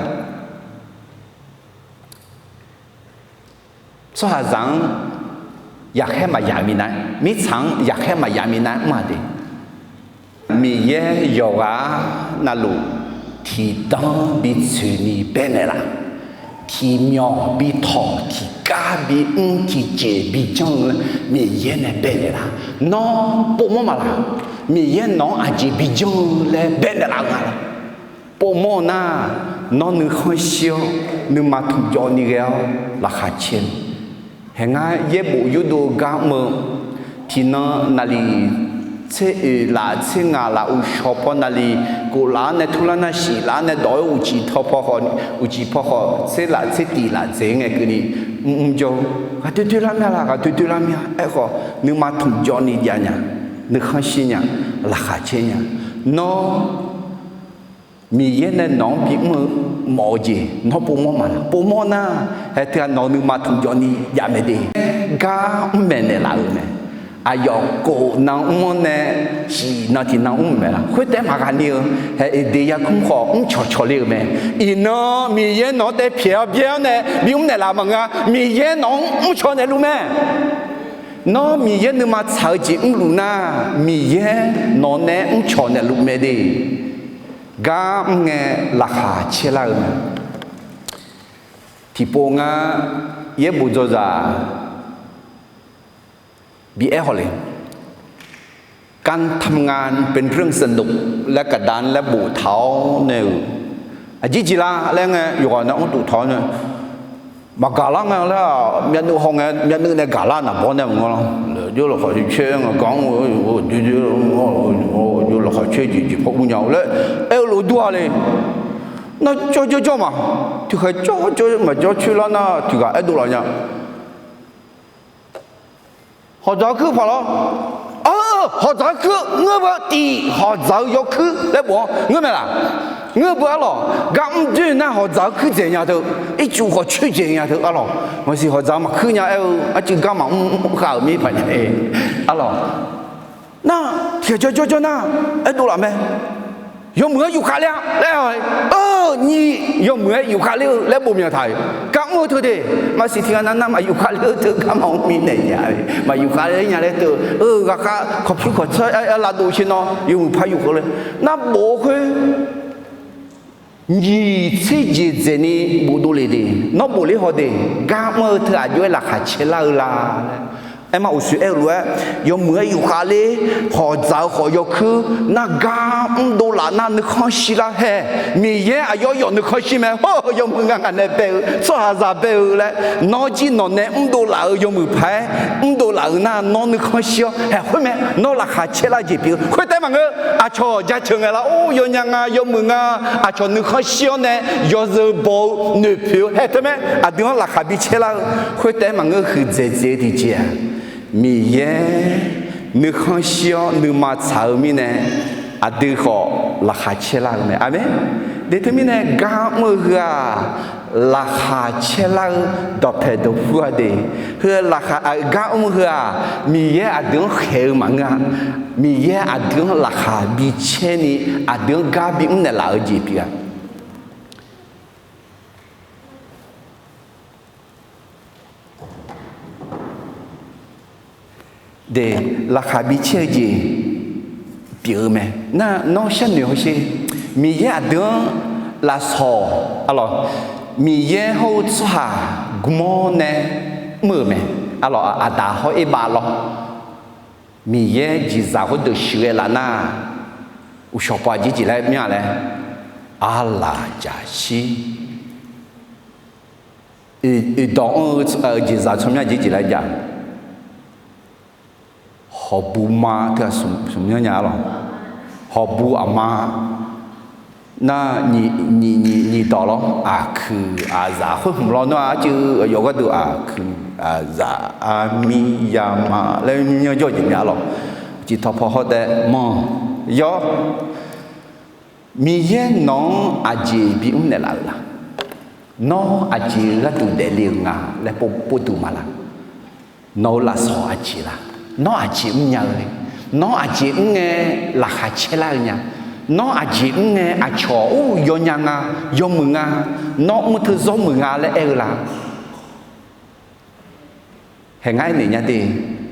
tsawrhaqzaq-anr yaqkhaer maqyaf minav-aer, mirtsaq-anr yaqkhaer maqyaf minav-aer mr-a de. Miqyaer yawqghaq navluf tiqdanr bitsoeqni baenaeq laf. tiqmyawq bi tawq, tiqgar bi mr, tiqjeq bi janr-eu laer Miqyaer nae baenaeq laf. Nawr povmawr maqlaq? Miqyaer nawq-anr aqjeq bi janr-eu laer baenaeq laf-eu nga laq? Povmawr-eu nar, nawr nuikhanr shir-awr, nuima tmqjawv ni ghae-awr laqkhaq caer-eu. Haeq ngar yaerbof yurdov-eu gar mr-eu, tiqnan naqliq tser oeq laf tser ngaq laf uqshawq paw naqliq kof laf-anr nae turlar nar shif laf-anr nae dawq-aer uqcif paw khawf, uqcif paw khawf tser laf tser tiq laf dzaeq ngae keuvni mrmr jawr-eu, ghaqdoe doe lar mya laq, ghaqdoe doe lar mya. Aerkhawf nuima tmqjawv ni jav nya, nuikhanr shir nya, laqkhaq caer nya. Nawr Miqyaer nae nawq-anr bimr-eu mawf-eu jeq nawr povmawr maqlaq? Povmawr nar, haeq teughaq nawq-eu nuima tmqjawv ni jav mae de. Gar mr maeq naeqlaf-euq mae. Aqyawf kof nan mr-anr nae shif nan tiqnan mr maeq laf? Khoertaef maqghaq ni-eu, haeq Eqdeq yarkmr khawf mrcawq cawq ler-euq mae. Iqnan Miqyaer nawq-anr taef pyaeq-awr byaer-awr nae bimr naeqlaf maqngeur-a. Miqyaer nawq-anr mrcawq naeqluf mae. Nawr Miqyaer nuima tsaq-eu jeq mrluf nar, Miqyaer nawq nae mrcawq naeqluf mae de. Gar mr ngae laqkhaq caerlar-eu mae. Tiqpov ngar yaerbof dzawzaq bi aer haw le. การทำงานเป็นเรื่องสนุก laer kaqda laer boftaq-awr nae-euq, aqjeq jeq la laer ngae yawqghaq nae anr doftaq-awr nae maqgaq lar nga laer-aq, myavnuiv haw ngae myavnuiv nae gaq lar naqbawr nae maqngeur lar. Laer jawr laqkhaq caer caer nga gar mr-eu, laqkhaq caer jeq jeq paw ur nya-eu laer aer-eu lof dur-a le. Nar jawr jawr jawr ma, tiqkhaeq jawr jawr maqjawr coer lar nar tiqghaq aerdov laf nya. Hawqdzaq-eu kuir paq lawr. Hawqdzaq-eu kuir ngeur beu tif, hawqdzaq-eu yawkuir laer bof-anr ngeur mae laq? Ngeur beu arlawq. Gar mr doer nar hawqdzaq-eu kuir dzaeq nya teu, ircuf khawf coer dzaeq nya teu arlawq. Maqsiq hawqdzaq-eu maqkuir nya aer-eu arcuiv gar maqmr khav-euq mir paq nya-e arlawq. Nar tiqkhaeq jawr jawr jawr nar aerdov laf mae. Yawmuiq-aer yufkhav ler-a laer-a, nyiq yawmuiq-aer yufkhav ler-eu laer bof myanq taq-euq. Gar mr-eu teu de, maqsiq tiqghaq nav nar maqyufkhav ler-eu teu garma mr mirnae nya-e. Maqyufkhav ler nya laer teu, ghaqkhav kawqpyur kawqtsawr-aer lavdov sher nawr yawmuiq par yufkhav ler. Nar bof-eu khoer nyiq tser jeq dzaeqni bofdov le de. Nawr bof ler haw de, gar mr-eu teu aqjox-aer laqkhaq caerlar-eu la laer. Aerma uqshoe aer-eu lof-aer, yawmuiq-aer yufkhav ler, hawqdzaq-eu khawf yawkuir, nar gar mrdov laf nar nuikhanr shir lar hae. Miqyaer aqyawf yawf nuikhanr shir mae. Hawr-eu yawmuiq nga ngaq nae bae-eu tsawrhaqzaq bae-eu laer, nawr jir nawq nae mrdov laf-euq yawmuiq paq-aer mrdov laf-euq nar nawr nuikhanr shir-awr haeq khoer mae. Nawr laqkhaq caerlar-eu jeq pyeuf-eu khoertaef maqngeur. Aqcawq jaceuq ngae lar or yawnya nga yawmuiq nga, aqcawq nuikhanr shir-awr nae yawzeu baw-eu noeqpoeq-eu haeq teu mae. Aqdui-anr laqkhaq bi caerlar-eu khoertaef maqngeur. Huiqdzaeq dzaeq-eu tiqjeq-aq, Miqyaer nuikhanr shir-awr nuima tsaq-eu mirnae, aqdui khawf laqkhaq caerlar-eu mae. Aqmeq. De teumirnae gar mr-eu heu-aq, laqkhaq caerlar-eu dawqpae dawqpur-a de. Heu laqkhaq gar mr-eu heu-aq, Miqyaer aqdui-anr khaeq-eu maqngeur-a. Miqyaer aqdui-anr laqkhaq bi caer ni, aqdui-anr gar bimr naeqlaf-eu jeq pyeuf-a. De, laqkhaq bi caer-eu jeq pyeuf-eu mae. Nar nawr sharnoeq hawsher. Miqyaer aqdui-anr lafsawq, arlawq, Miqyaer hawr-eu tsawrhaq gmawr nae mr-euq mae. Arlawq, Aqdaq hawr Erbav lawr. Miqyaer jeqzaq khoerdeuq shuiq ghae laf nar, uqshawq paw aqjeq jeq laer myanr laer, arlaq jaqshir. Oeqdawq anr-eu jeqzaq tsawrmyanr aqjeq jeq laer jav. Hawqbu ma teu-aq smq myanr nya lawq. Hawqbu aqma nar, nyiq dawq lawr, aqkuiq aqzaq khoer hmq lawr nar, arcuiv aqyawf gharduq aqkuiq aqzaq armir yama laer myanr jawr-eu jeq mya lawq. Ciqtawq paw hawr taef manr yawr. Miqyaer nawq-anr aqjeq bimr naeqlaf-euq la? Nawr aqjeq gharduq daefle-euq nga laer pov duq ma la? Nawq-eu lafsawq aqjeq la? Nawr aqjeq mrnya-eu le? Nawr aqjeq mr ngae laqkhaq caerlar-eu nya? Nawr aqjeq mr ngae aqcawq or yawnya nga, yawmuiq nga, nawr mr teu zawr muiq nga laer aer-eu la? Hae ngar aernaeq nya de,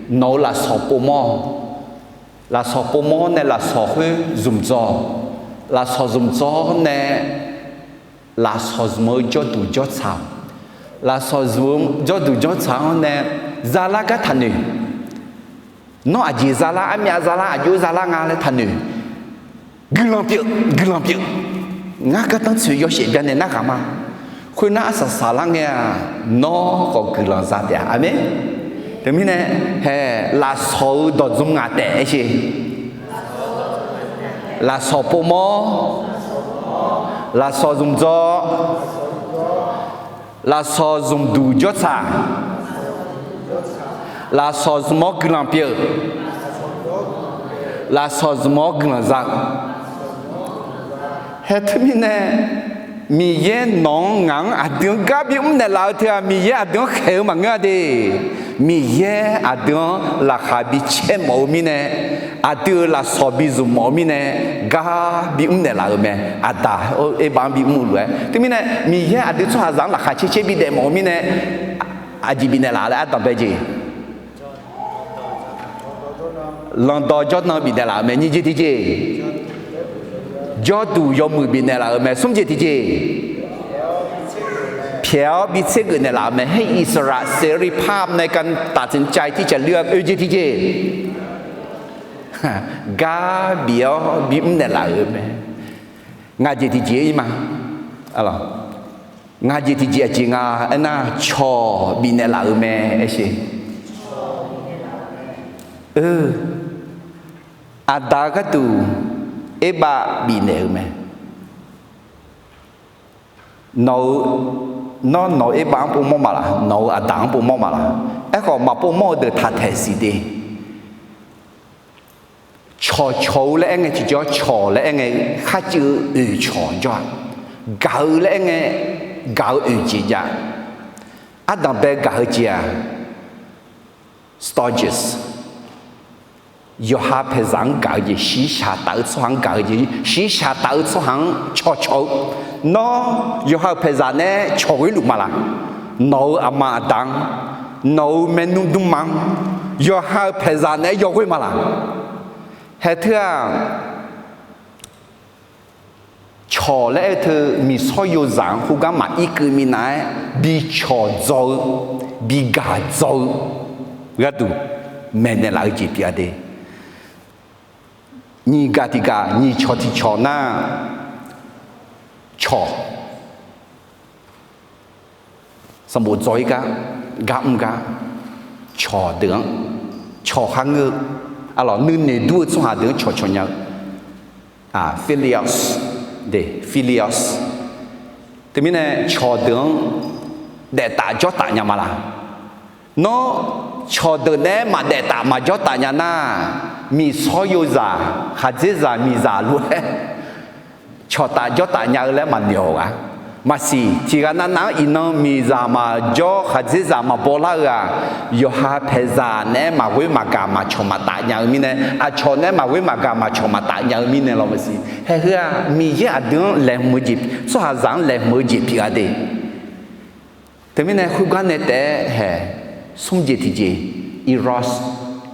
nawq-eu lafsawq povmawr-awq. Lafsawq povmawr nae lafsawq khoer zmqdzawr-awq. Lafsawq zmqdzawr nae lafsawq zmq-eu jawrduq jawrtsaq-awq. Lafsawq zmq-eu jawrduq jawrtsaq-anr nae zalar gar taqnoeq. Nawr aqjeq zalar, armyav zalar, aqjox zalar nga laer taqnoeq. Guiqlanq pyeuf, guiqlanq pyeuf. Ngar gardanr tsoeq yawshaef byannaeq narhaq ma. Khoernar arsaq saqlar ngae-aq, nawr khawf guiqlanq za taef-a. Aqmeq. Teumirnae, hae, lafsawq-eu dawqdzmr ngaq taef aer sher. Lafsawq povmawr, lafsawq zmqdzawr, lafsawq zmqduq jawrtsaq, lafsawq zmq-awr guiqlanq pyeuf-eu, lafsawq zmq-awr guiqlanq za-eu. Hae teumirnae, Miqyaer nawq-anr ngaq-anr aqdui-anr gar bimr naeqlaf-eu teu-aq, Miqyaer aqdui-anr khaeq-eu maqngeur-a de. Miqyaer aqdui-anr laqkhaq bicaer mawf-eu mirnae, aqdui-euq lafsawq bizmq mawf-eu mirnae, gar bimr naeqlaf-euq mae. Aqda-or, Erbav-anr bimr-eu lof-aer. Teumirnae, Miqyaer aqdui tsawrhaqzaq-anr laqkhaq caer caer bidaef mawf-eu mirnae, aqjeq bifnaeq laf laer ardanq bae jeq. Lanqdawq jawrdan bifnaeq laf-euq mae. Nyiq jeq tiqjeq, jawrduq yawmuiq bifnaeq laf-euq mae. Smr jeq tiqjeq, pyaeq-awr bitser geuf naeqlaf-euq mae. Haer อิสระเสรีภาพในการตัดสินใจที่จะเลือก oe jeq tiqjeq, gar bif-awr bimr naeqlaf-euq mae. Ngaq jeq tiqjeq-ir ma. Ngaq jeq tiqjeq aqjeq nga aernar, cawq bifnaeq laf-euq mae aer sher. Aqda gharduq Erbav bifnaeq-euq mae. Nawq-eu, nawr nawq-eu Erbav-anr povmawr ma laq? Nawq-eu aqda-anr povmawr ma laq? Aerkhawf maqpovmawr-eu deuq taq taeq siq de. Cawqcawq-eu laer aerngae tiqjawr cawq laer aerngae kharcuiv-eu oeq cawq jawr-a. Gaq-eu laer aerngae gaq-eu oeq jeq jav. Ardanqbae gaq-eu jeq-aq, stages, yawqha paeqzaq-anr gaq-eu jeq, shiqshaq taf-eu tsawrhaq-anr gaq-eu jeq, shiqshaq taf-eu tsawrhaq-anr cawqcawq-eu, nawr yawqha-euq paeqzaq naeq-aer cawq ghoer luf ma laq? Nawq-euq aqma aqda-anr, nawq-euq maernmr dmrma-anr, yawqha-euq paeqzaq naeq-aer yawghoer ma laq? Haeq teu-aq, cawq laer aer-eu teu miqsawr yozaq-anr khoergar maqir keuv minav-aer bi cawq dzaw-eu, bi gaq dzaw-eu gharduq maeqnaeq laf-eu jeq pyeuf-a de. Nyiq gaq tiq gaq, nyiq cawq tiq cawq nar, cawq sanqbof dzaw-ir gar, gar mr gar, cawqdeuq-anr, cawq kharngeur-eu, aqlawq nuinoeq dur-eu tsawrhaq deuq-anr cawqcawq nya-eu, philia, philia. Teumirnae cawqdeuq-anr daeftaf jawrtaf nya ma laq? Nawr cawqdeuq naeq-aer maqdaeftaf maqjawrtaf nya nar, miqsawr yozaq, khaqdzerzaq miqzaq lof-aer cawqtaf jawrtaf nya-eu laer maqnoeq-awq gaq. Maqsiq, tiq ghaq navnav-anr iqnan miqzaq maqjawr khaqdzerzaq maqbaw lar-eu-aq, yawqha paeqzaq naeq-aer maqghoer maqgaq maqcawq maqtaf nya-eu mirnae, aqcawq naeq-aer maqghoer maqgaq maqcawq maqtaf nya-eu mirnae lawr maqsiq. Haeq heu-aq Miqyaer aqdui-anr laeqhmq-eu jeq, tsawrhaqzaq-anr laeqhmq-eu jeq pyeuf-a de. Teumirnae khoergar nae taef-aer haeq, smr jeq tiqjeq, eros,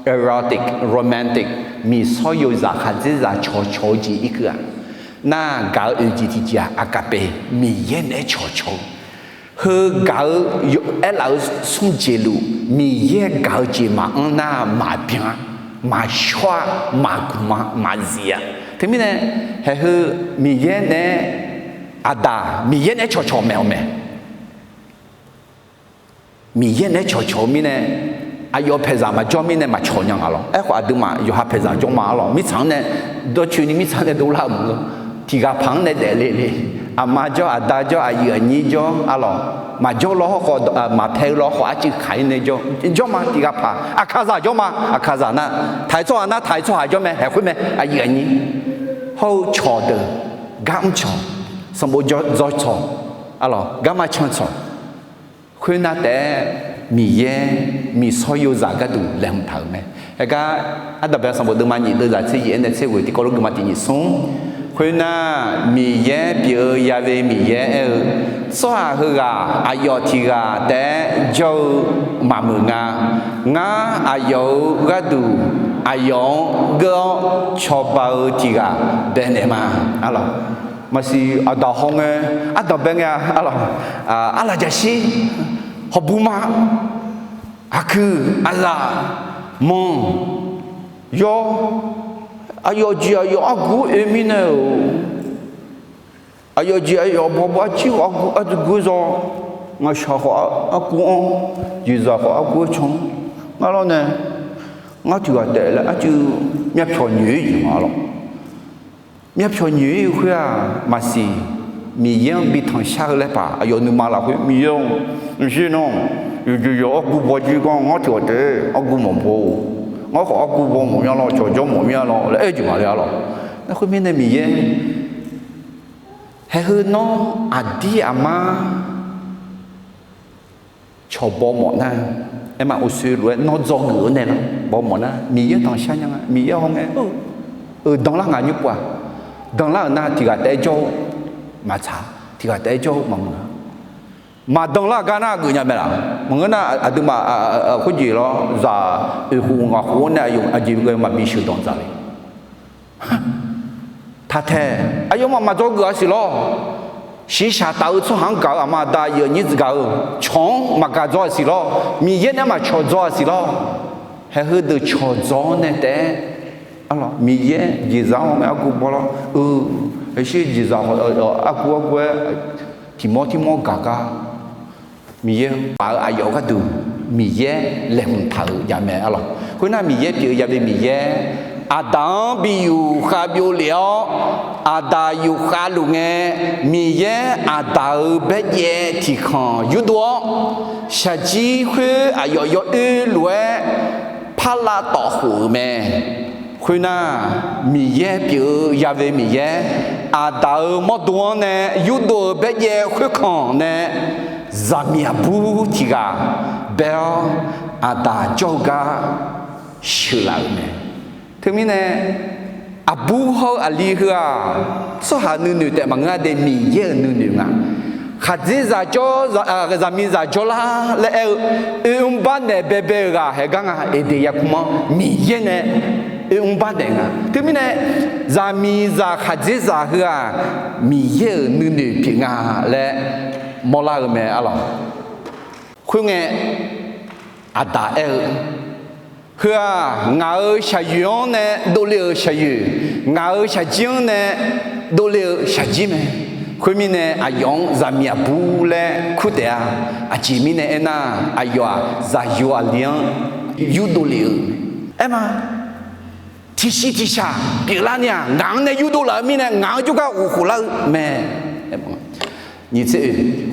erotic, romantic, miqsawr yozaq khaqdzerzaq cawqcawq-eu jeq irkeuv-aq, nar gaq-eu oeq jeq tiqjeq-aq, agape, Miqyaer naeq-aer cawqcawq-eu. Heu gaq-eu, aerlaf-eu smr jeq luf Miqyaer gaq-eu jeq maqanr nar maqbyan-a, maqshawr-a, maqgmq-a, maqzif-a. Teumirnae haeq heu Miqyaer naeq-aer, aqdaq Miqyaer naeq-aer cawqcawq maeq-awq mae. Miqyaer naeq-aer cawqcawq-eu mirnae, aqyawf paeqzaq maqjawr mirnae maqcawq nya nga lawr. Aerkhawf aqduimaf yawqha paeqzaq jawr ma-ar lawq. Mirtsaq-anr nae dawrcoeni mirtsaq nae dovlar-euq maqngeur. Tiq ghaq paq-anr nae daefle le. Aqma jawr, aqda jawr, aqyuif aqnyir jawr-ar lawq. Maqjawr lawr hawrkhawf, maqpae-eu lawr hawrkhawf arcuiv kaq-ir nae jawr, jawr ma tiq ghaq paq. Aqkaqzaq jawr ma, aqkaqzaq nar, taq-ir tsawrhaq nar taq-ir tsawrhaq jawr mae, haeq khoer mae, aqyuif aqnyir. Hawr-eu cawqdeuq, gar mr cawq, sanqbof dzaw cawq, aqlawq garma can cawq. Khoernar taef-aer Miqyaer miqsawr yozaq gharduq laeqhmq taq-euq mae. Aergar, ardanqbae sanqbof deuvma nyiq deuvzaq tser yaef-aer nae tser ghoeq tiqkawv lof geufma tiq nyiq smr. Khoernar, Miqyaer pyeuf-eu Ya've Miqyaer aer-eu, tsawrhaq heughaq aqyawf tiq ghaq taef-aer jawr-eu maqmuiq nga. Ngar aqyawf-euq gharduq aqyawf-anr geur-awr cawba-eu tiq ghaq baenaeq ma. Aqlawq, maqsiq aqdaq hawngae, ardanqbae ngae-a, aqlawq, arlaqjaqshir hawbuma, aqkuiq, aqlaf, manq, yawr, aqyawf jeq aqyawf argu oe mirnae-euq, aqyawf jeq aqyawf bawbaw arjir khawf argu argu-aer zaw, ngaqshaq khawf argu-anr, jeqzaq khawf argu-aer can-anr, ngar lawr nae, ngar tiqghaq taef laer arcuiv myavpyawq nyoeq-ir jeq ma lawr. Myavpyawq nyoeq-ir-eu khoer-aq maqsiq, Miqyaer-anr bi tanqshar-eu laer paq aqyawf nuima lafkhoer Miqyaer-or, mqshir nawr, yawqjeq yawq argu baw jir gar ngar tiqghaq taef argu mawf baw-or, ngar khawf argu baw mawf mya lawr, cawqjawr mawf mya lawr laer aer-eu jeq ma le-a lawr. Khoermirnae Miqyaer haeq heu nawr aqdir aqmar cawq baw mawf nar-eu, aerma uqshoe lof-aer nawr dzawgeuf-eu nae lar baw mawf nar, Miqyaer tanqshar nya nga, Miqyaer hawngae-eu danlar ngaq nymr pov-aq, danlar-euq nar tiqghaq taef-aer jawr-eu maqtsaq, tiqghaq taef-aer jawr-eu maqmuiq-a. Maqdanlar gar nar geufnya mae laf. Maqngeur nar aqduimaf khoerjeq lawr zaq oeq khof ngaq khof-anr nae aqjeq ghae maqbi sheuqdanq dzaq le. Taqtaeq aqyawfmaf maqdzawgeuf-a siq lawr. Shiqshaq taf-eu tsawrhaq-anr gaq-eu aqma aqda aqyuif aqnyir gaq-eu cawq-anr maqgaq dzaw-a siq lawr. Miqyaer nae maqcawq dzaw-a siq lawr. Haeq heudeuq cawq dzaw-awr nae taef-aer, Miqyaer jeqzaq-anr argu baw lawr-eu, aqshir jeqzaq argu argu-aer tiq mawr tiq mawr gaq gar Miqyaer-anr paf-eu aqyawf gharduq Miqyaer laeqhmq taq-euq jav mae-a lawq. Khoernar Miqyaer pyeuf-eu ya'be Miqyaer, Aqdaq-anr bi yufkhav byov lef-awr, Aqdaq yufkhav luf ngae, Miqyaer Aqdaq-euq baerjaev tiqkhanq yurdov-awr, shaqjir khoer aqyawf yawoer lof-aer parlav tawf khof-euq mae. Khoernar, Miqyaer pyeuf-eu ya'be Miqyaer, Aqdaq-euq mawrdo-anr nae yurdov-euq baerjaev khoerkanq nae zaqmiq aqbur tiq ghaq bae-awr, Aqdaq jawr-eu gar sheuqlaf-euq mae. Teumirnae, aqbur hawr-eu aqli heu-aq, tsawrhaq nuinoeq taef maqngeur-a de, Miqyaer-euq nuinoeq nga. Khaqdzerzaq jawr, zaqmiqzaq jawrlar laer aer-eu, oermr barnaeq baebae-euq ghaq haeq gar nga, Eqdeq yarkmr-anr Miqyaer nae oermr barnaeq nga. Teumirnae, zaqmiqzaq khaqdzerzaq heu-aq, Miqyaer-euq nuinoeq pyeuf nga laer mawrlar-eu mae-a lawq. Khoerngae, Aqdaq aer-eu, Heu-aq, ngaq-euq shaqyoeq-anr nae dovle-euq shaqyoeq, ngaq-euq shaqjir-anr nae dovle-euq shaqjir mae. Khoermirnae, aqyawf-anr zaqmiq aqbur laer kur taef-a. Aqjeq mirnae aernar, aqyawf-aq, zaqyo aqli-anr yurdov lef-eu mae. Aerma, tiqsiq tiqshaq pyeuflar ni-aq, ngaq-anr nae yurdov laf-eu mirnae, ngaq-anr jawrgar ghof khoflar-eu mae.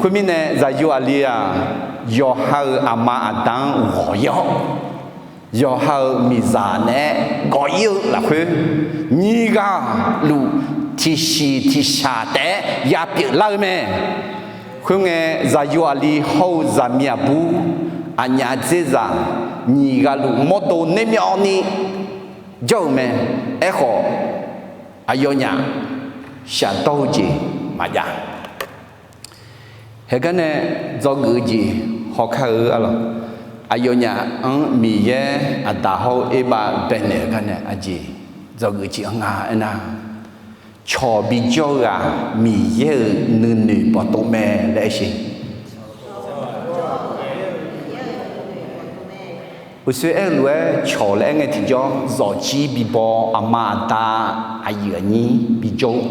Khoermirnae, zaqyo aqli-aq, yawqha-euq aqma aqda-anr ghawq-ir-awr, yawqha-euq miqzaq naeq-aer gawq-ir-eu lafkhoer, nyiq ghaq luf tiqsiq tiqshaq taef-aer yapyeuf lar-eu mae. Khoerngae, zaqyo aqli hawr-eu zaqmiq aqbur, aqnyaf dzerzaq, nyiq ghaq luf mawrdo nermyawvni jawr-euq mae. Aerkhawf, aqyawfnyaf shafdawr-eu jeq maqjav. Haeqgar nae dzawgeuf-eu jeq hawkar-eu-a lawq. Aqyawfnyaf-anr Miqyaer Aqdaq hawr-eu Erbav baenaeq-eu gar nae aqjeq dzawgeuf jeq-anr nga aernar, cawq bijawr-eu ghaq Miqyaer-euq nuinoeq bawqtov mae laer aer sher. Uqshoe aer-eu lof-aer cawq laer aer ngae tiqjawr, zawqjir bibaw, aqma aqda, aqyuif aqnyir bijawr-eu.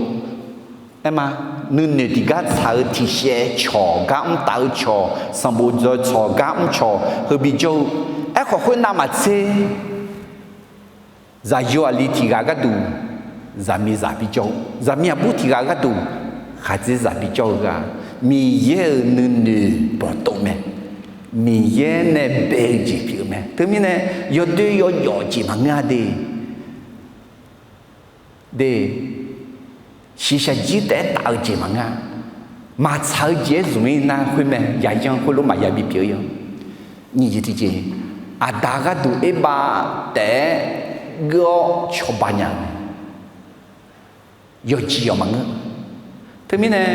Aerma, nuinoeq tiqgar tsaq-eu tiqshaev cawq, gar mr taf-eu cawq, sanqbof dzaw cawq, gar mr cawq heu bijawr-eu. Aerkhawf khoernav maqtser, zaqyo aqli tiq ghaq gharduq zaqmiqzaq bijawr-eu, zaqmiq aqbur tiq ghaq gharduq khaqdzerzaq bijawr-eu ghaq, Miqyaer-euq nuinoeq bawqtov mae. Miqyaer nae bae-eu jeq pyeuf-eu mae. Teumirnae, yawdoer yawjawf jeq maqngeur-a de. De, shiqshaq jir taef-aer taf-eu jeq maqngeur-a. Maqtsaq-eu jeq-aer zmq-ir nar khoer mae, yaqyan khoerlof maqya bipyeuf-eu ya. Nyiq jeq tiqjeq, Aqdaq gharduq Erbav taef-aer geur-awr cawba nya-eu mae. Yawqjeq yawq maqngeur. Teumirnae,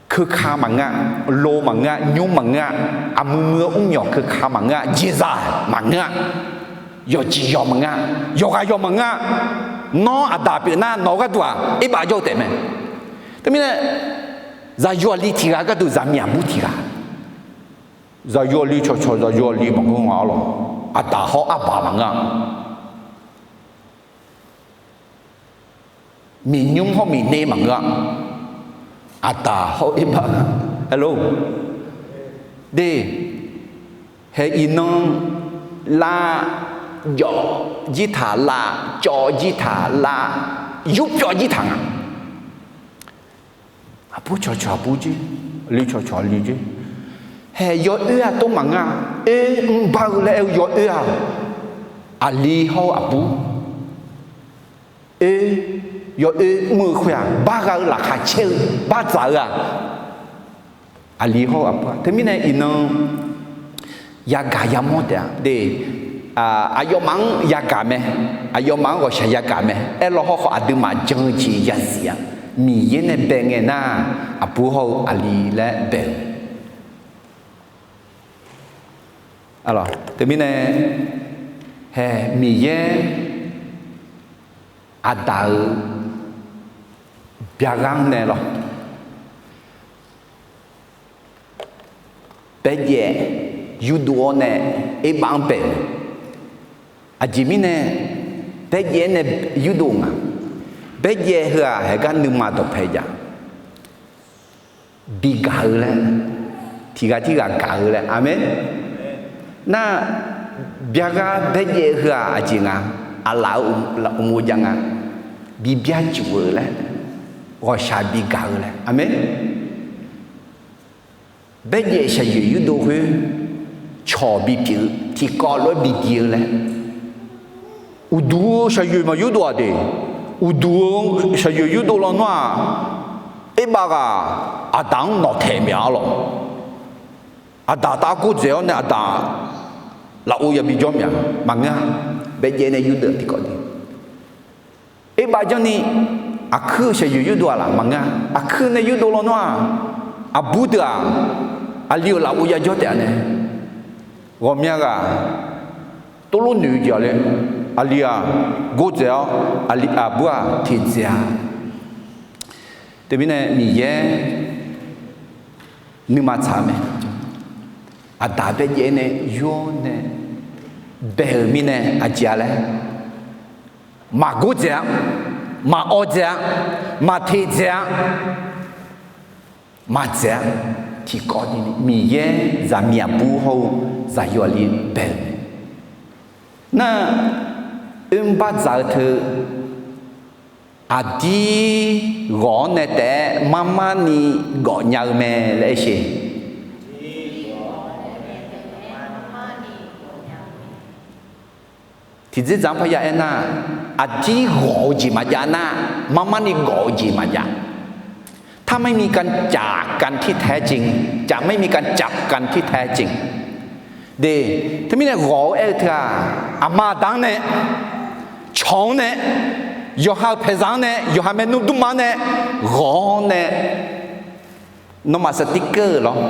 keuka maqngeur-a, lo maqngeur-a, nymr maqngeur-a, aqmuiq muiq-eu mrmyawq keuka maqngeur-a, jeqzaq maqngeur-a, yawqjeq yawq maqngeur-a, yawqghaq yawq maqngeur-a, nawr Aqdaq pyeuf nar nawq-eu gharduq-aq Erbav jawr-eu taef mae. Teumirnae, Zaqyo aqli tiq ghaq gharduq zaqmiq aqbur tiq ghaq. Zaqyo aqli cawqcawq, zaqyo aqli maqngeur nga arlawq. Aqdaq hawr arbaq maqngeur-a. Miqnymr hawr miqner maqngeur-a. Aqdaq hawr erbar. Hello. De, hae iqnan lav, jawv jir taq lav, cawv jir taq lav, yurpyawv jir taq nga. Aqbur cawqcawq aqbur jer, aqli cawqcawq aqli jer. Hae yawoer-aq tov maqngeur-a. Oer mrbar-eu laer aer-eu yawoer-aq, aqli hawr-eu aqbur. Oer, yawoer mr-eu khoer-aq, bargha-eu laqkhaq caer-eu bardzaq-eu-aq, aqli hawr-eu aqbur-aq. Teumirnae iqnan yagaq yamawr taef-a de. Aqyawfmaf-anr yagaq mae, aqyawfmaf-anr ghawqshaq yagaq mae. Aerlaw hawrkhawf aqduimaf jan-eu jeq yazif-a. Miqyaer nae bae ngae nar, aqbur hawr-eu aqli laer bae-eu. Teumirnae, hae Miqyaer aqdaq-euq byaqghaq-anr nae lawr, baejaev yurdov-awr nae erbav-anr bae-eu. Aqjeq mirnae baejaev-aer nae yurdov nga. Baejaev heu-aq haegar nuima dawqpae jav bi gaq-eu laer, tiq ghaq tirghaq gaq-eu laer. Aqmeq. Nar, byaqghaq baejaev heu-aq aqjeq nga, aqlaf-eu uqmov jav nga, bi byarcuf-eu laer, ghawqshaq bi gaq-eu laer. Aqmeq. Baejaev shaqyoeq yurdov khoer, cawq bipyeuf-eu tiqkawv lof-aer bi gi-eu laer. Uqduq-eu shaqyoeq maq yurdov-aq de. Uqduq-eu shaqyoeq yurdov lawnmr-aq, erbav ghaq aqdaq-anr nawqtaeq mya-a lawq. Aqdaq taf-aer gordzaeq-awr nae aqdaq lafov yabi jawr mya maqngeur-a. Baejaev nae yurdov tiqkawv de. Erbav janrni aqkuir-eu shaqyoeq yurdov-aq laf maqngeur-a. Aqkuir nae yurdov lawnmr-aq, aqbur deuq-aq, aqli-euq lafov yajawr taef-a nae, ghawqmya ghaq tov lof noeq-eu jeq-a le. Aqli-aq gordzaeq-awr, aqli aqbur-aq teqdzaeq-a. Teumirnae Miqyaer nuima tsaq-eu mae. Aqdaq baejaev nae yur-awr nae bae-euq mirnae aqjeq-a laer, maq gordzaeq-a, maq awv dzaeq-a, maq teqdzaeq-a, maq dzaeq-a. Tiqkawv ni Miqyaer zaqmiq aqbur hawr-eu zaqyo aqli bae-eu mae. Nar, oermr bardzaq-eu teu, aqdir ghawq-awr nae taef-aer marmar ni gawf nya-eu mae laer aer sher. Tiqdzerdzaq-anr parya aernar, aqdir ghawq-eu jeq maqjav nar, marmar ni gawf-eu jeq maqjav. ถ้าไม่มีการจากกันที่แท้จริง จะไม่มีการจับกันที่แท้จริง De, teumirnae ghawq-eu aer-eu teu-aq, aqma aqda-anr nae, cawq-anr nae, yawqha-euq paeqzaq-anr nae, yawqha maernmr dmrma-anr nae, ghawq-awr nae, nawmaf สติ๊กเกอร์ lawr,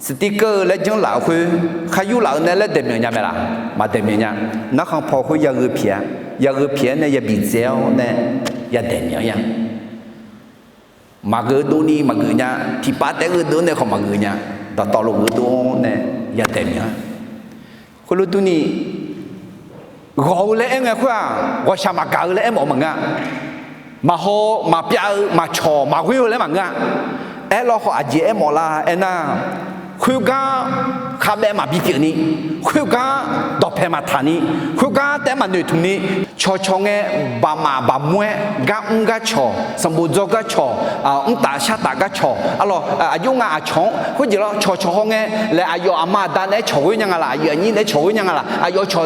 สติ๊กเกอร์ laer janrlaf-eu khoer, khar yurlaf-eu nae laer daeqmyanq nya mae laf? Maq daeqmyanq nya. Narkhan paw khoer yagheu pyaeq-a, yagheu pyaeq-aer nae yabi dzae-awr nae yadaeq myanq-ir-a. Maqgheu dovni maqgeuf nya, tiqpav taef-aer gheu dov nae khawf maqgeuf nya, dawqtawvluf gheu dov-awr nae yadaeq myanq-a. Khoerlof durni, ghawq-eu laer aer ngae khoer-aq, ghawqshaq maqgaq-eu laer aermawf-eu maqngeur-a. Maqhaw, maqpyav-eu, maqcawq, maqghoer-eu laer maqngeur-a. Aerlawkhawf aqjeq aermawf lar aernar, khoergar khavbaev maqbi pyeufni, khoergar dawqpae maqtaq ni, khoergar taef-aer maqnoeqtmq ni, cawqcawq ngae, baqmaf baqmur-aer gar mr gar cawq, sanqbof dzawr gar cawq, mrtaf shartaf gar cawq, arlawq, aqjox nga aqcawq-anr khoerjeq lawr cawqcawq haw ngae laer, aqyawf aqma aqda naeq-aer cawq ghoer nya nga laf, aqyuif aqnyir naeq-aer cawq ghoer nya nga laf, aqyawf cawq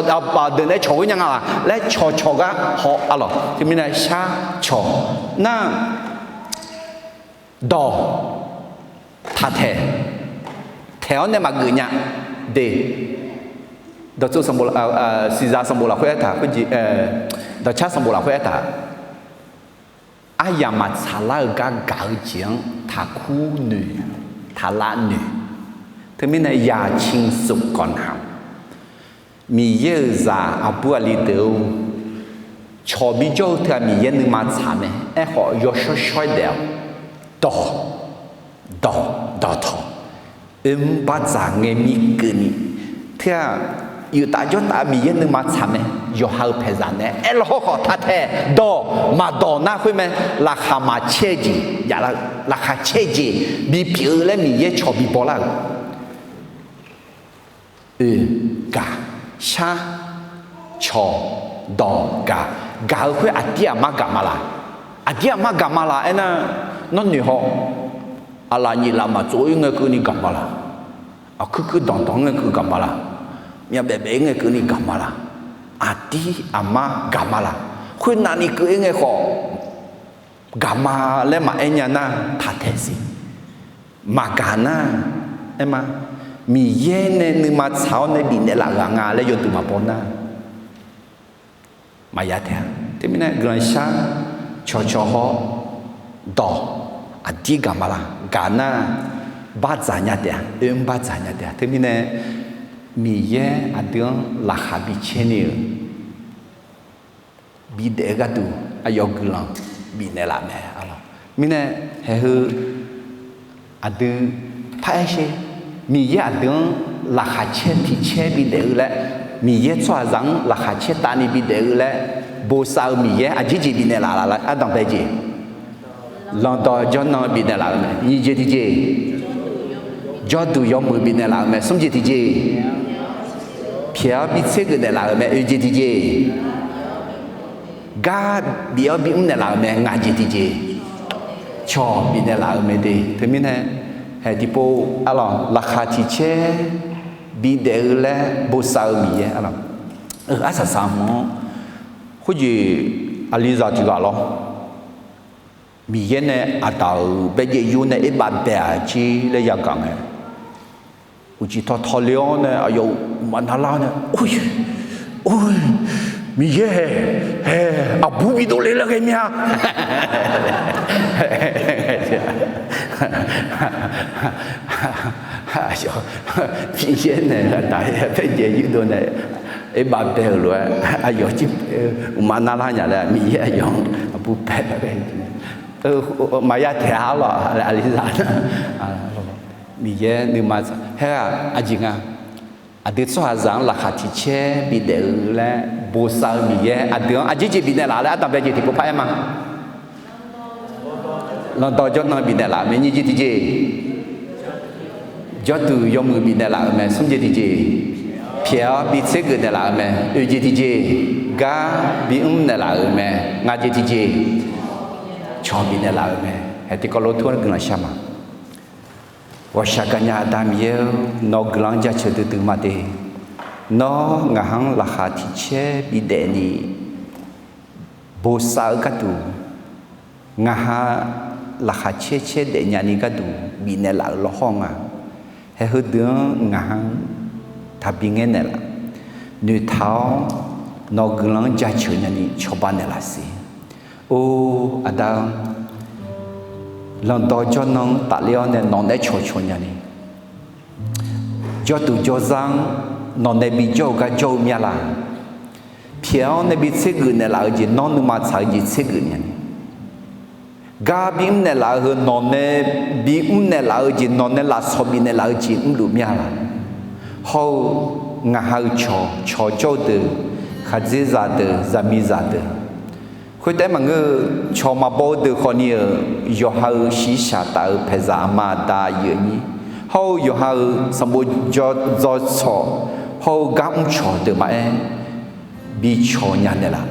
deuq naeq-aer cawq ghoer nya nga laf laer cawqcawq gar haw, arlawq, teumirnae shar cawq nar, dawq taqtaeq, taeq-awr nae maqgeuf nya de. Dawqtsuif sanqbof, siqzaq sanqbof lafkhoer aertaq, dawqcar sanqbof lafkhoer aertaq, aryamq maqtsaq lar-eu gar gaq-eu jeq-anr taqkur noeq, taqlav noeq. Teumirnae อย่าชิงสุขก่อนหนาว. Miqyaer-euq zaq aqbur aqli deuq-or, cawq bijawr-eu teu-aq Miqyaer nuima tsaq mae. Aerkhawf yawshawr shawr-aer daef-awq. Dawq, dawq dawqtawq, oermr bardzaq ngae mir keuvni, teu-aq, yuftav jawrtav Miqyaer nuima tsaq mae. Yawqha-euq paeqzaq nae aerlaw hawr khawf taqtaeq dawq maqdawq nar khoer mae. Laqkhaq maqcaer-eu jeq javlar-eu, laqkhaq caer-eu jeq bipyeuf-eu laer Miqyaer cawq bibaw lar-euq. Oe, gaq, shar, cawq, dawq, gaq. Gaq-eu khoer aqdir aqmar gaq ma laq? Aqdir aqmar gaq ma laq aernar, nawr noeq haw. Aqlaf nyiq laf maqtsov-ir ngae keuvni gaq ma laq? Aqkuir kuir danqdanq-ir ngae keuv gaq ma laq? Myavbaef baef-ir ngae keuvni gaq ma laq? Aqdir aqmar gaq ma laq? Khoernavni keuv-ir ngae khawf, gaq ma laer maqaer nya nar taqtaeq siq. Maqgaq nar, aer ma, Miqyaer nae nuima tsaq-awr nae bifnaeq laf ghaq nga laer yawduq maqbaw nar, maqya taef-a. Teumirnae guiqlanq shar, cawqcawq haw, dawq, aqdir gaq ma laq? Gaq nar, bardzaq nya taef-a, oermr bardzaq nya taef-a. Teumirnae Miqyaer aqdui-anr laqkhaq bicaer ni-euq bidaef-eu gharduq aqyawf guiqlanq bifnaeq laf mae. Mirnae haeq heu aqdui paraer sher. Miqyaer aqdui-anr laqkhaq caer tiqcaer bidaef-eu laer, Miqyaer tsawrhaqzaq-anr laqkhaq caer tavni bidaef-eu laer bosav-eu Miqyaer aqjeq jeq bifnaeq laf laf laer ardanq bae jeq. Lanqdawq jawrnan bifnaeq laf-eu mae. Nyiq jeq tiqjeq, jawrduq yawmuiq bifnaeq laf-eu mae. Smr jeq tiqjeq, pyaeq-awr bitser geuf naeq laf-euq mae. Oe jeq tiqjeq, gar bif-awr bimr naeq laf-euq mae. Ngaq jeq tiqjeq, cawq bifnaeq laf-euq mae de. Teumirnae haeq tiqpov arlawq, laqkhaq tiqcaer bidaef-eu laer bosav-eu Miqyaer arlawq. Arsaq saq hmq-anr khoerjeq aqlizaq tiq ghaq lawr. Miqyaer nae Aqdaq-euq baerjaev yur nae aerbav bae-aq jir laer yagaq ngae, uqcif tawqtawq le-awr nae aqyawf uqmaf navlar-awr nae, Or, Miqyaer haeq, haeq aqbur bidov le laer ghae mya. Miqyaer nae Aqdaq-euq baerjaev yurdov nae aerbav bae-euq lof-aer aqyawf jir uqmaf navlar nya laer Miqyaer aqyawf-anr aqbur bae-a ghae, maqya taeq-a lawq. Aqlizaq-anr Miqyaer nuima haer-aq aqjeq nga. Aqdui tsawrhaqzaq-anr laqkhaq tiqcaer bidaef-eu laer bosav-eu Miqyaer aqdui-anr aqjeq jeq bifnaeq laf laer ardanq bae jeq tiqpov paraer ma. Lanqdawq jawrnan bifnaeq laf-euq mae. Nyiq jeq tiqjeq, jawrduq yawmuiq bifnaeq laf-euq mae. Smr jeq tiqjeq, pyaeq-awr bitser geuf naeq laf-euq mae. Oe jeq tiqjeq, gar bimr naeq laf-euq mae. Ngaq jeq tiqjeq, cawq bifnaeq laf-euq mae. Haeq tiqkawv lof-aer guiqlanq shar ma. Ghawqshaq gaqnya Aqda Miqyaer-or, nawq-eu guiqlanq-anr jaceuq duidui ma de. Nawr ngaq-anr laqkhaq tiqcaer bidaef ni bosav-eu gharduq, ngaq ha laqkhaq caer caer daefnya ni gharduq bifnaeq laf-euq lawrhawr nga. Haeq heudeuq-anr ngaq-anr taqbi ngaer naeqlaf, noeqtaq-awr nawq-eu guiqlanq-anr jaceuq nyani cawba naeqlaf siq. Or, Aqda-or, lanqdawq jawrnan-anr tafler-awr nae nawq naeq-aer cawqcawq nyani, jawrduq jawrzar-anr nawq nae bijawr-eu gar jawr-eu mir-a laq? Pyaeq-awr nae bitser geuf naeqlaf-eu jeq, nawr nuima tsaq-eu jeq tser geuf nyani, gar bimr naeqlaf-eu heu nawq nae bimr naeqlaf-eu jeq, nawq nae lafsawq bifnaeq laf-eu jeq mrluf mir-a laq? Hawr-eu ngaq ha-eu cawq, cawq jawr-eu deuq, khaqdzerzaq deuq, zaqmiqzaq deuq, khoertav-aer maqngeur-eu cawq maqbaw-eu deuq khawfni-euq yawqha-euq shiqshaq taf-euq paeqzaq aqma aqda aqyuif aqnyir, hawr-eu yawqha-euq sanqbof dzaw tsawq, hawr-eu gar mrcawq deuq maqaer, bicawq nya naeqlaf.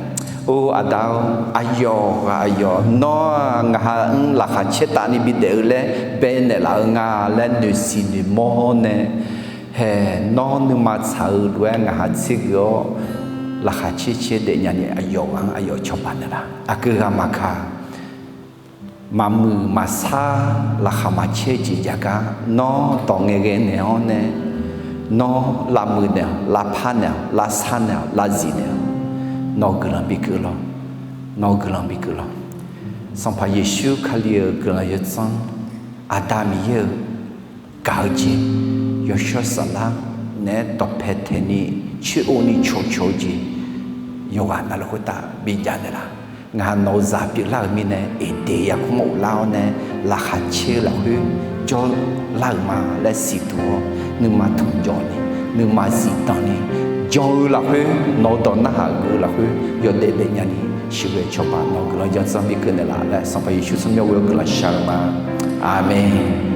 Or, Aqda-or, aqyawf ghaq aqyawf, nawr-aq ngaq ha-anr laqkhaq caer tavni bidaef-eu laer baenaeq laf-eu nga laer noeqsiq noeqmawr nae, haeq nawr nuima tsaq-eu lof-aer ngaq ha tser geuf-awr, laqkhaq caer caer daefnya ni aqyawf ghaq-anr aqyawf cawba naeqlaf. Aqgeu ghaq maqkaq, maqmuiq maqsar, laqkhaq maqcaer jeq jav gar nawr dawq ngae ghae naeq-awr nae, nawr lavmuiq naeq-awq, lavpar naeq-awq, lavsar naeq-awq, lavzif naeq-awq, nawq-eu guiqlanq bikeuv lawr, nawq-eu guiqlanq bikeuv lawr. Sanqpaq Yeqsur Kali-euq guiqlanq yawdzanr, Aqda Miqyaer-euq gaq-eu jeq, yawshawr saflar naeq-aer dawqpae taeqni coer-o ni cawqcawq-eu jeq, yawqghaq navluf khoertav bijav naeqlaf. Ngaq nawq-eu zaq pyeuflar-euq mirnae, Eqdeq yarkmr mawr uvlar-awr nae, laqkhaq caer-eu lafkhoer jawrlar-euq ma laer siqduq-awr, nuima tanqjawf ni, nuima zifdanq ni, jan-eu lafkhoer nawq-eu dawq narhaq geuf-eu lafkhoer yawdaef daefnya ni, sheuqghae cawba nawq-eu guiqlanq janr zanr bi keuvnaeq laf laer Sanqpaq Yeqsur tsawrmyanr ghoe-awr guiqlanq shar-eu ma. Aqmeq.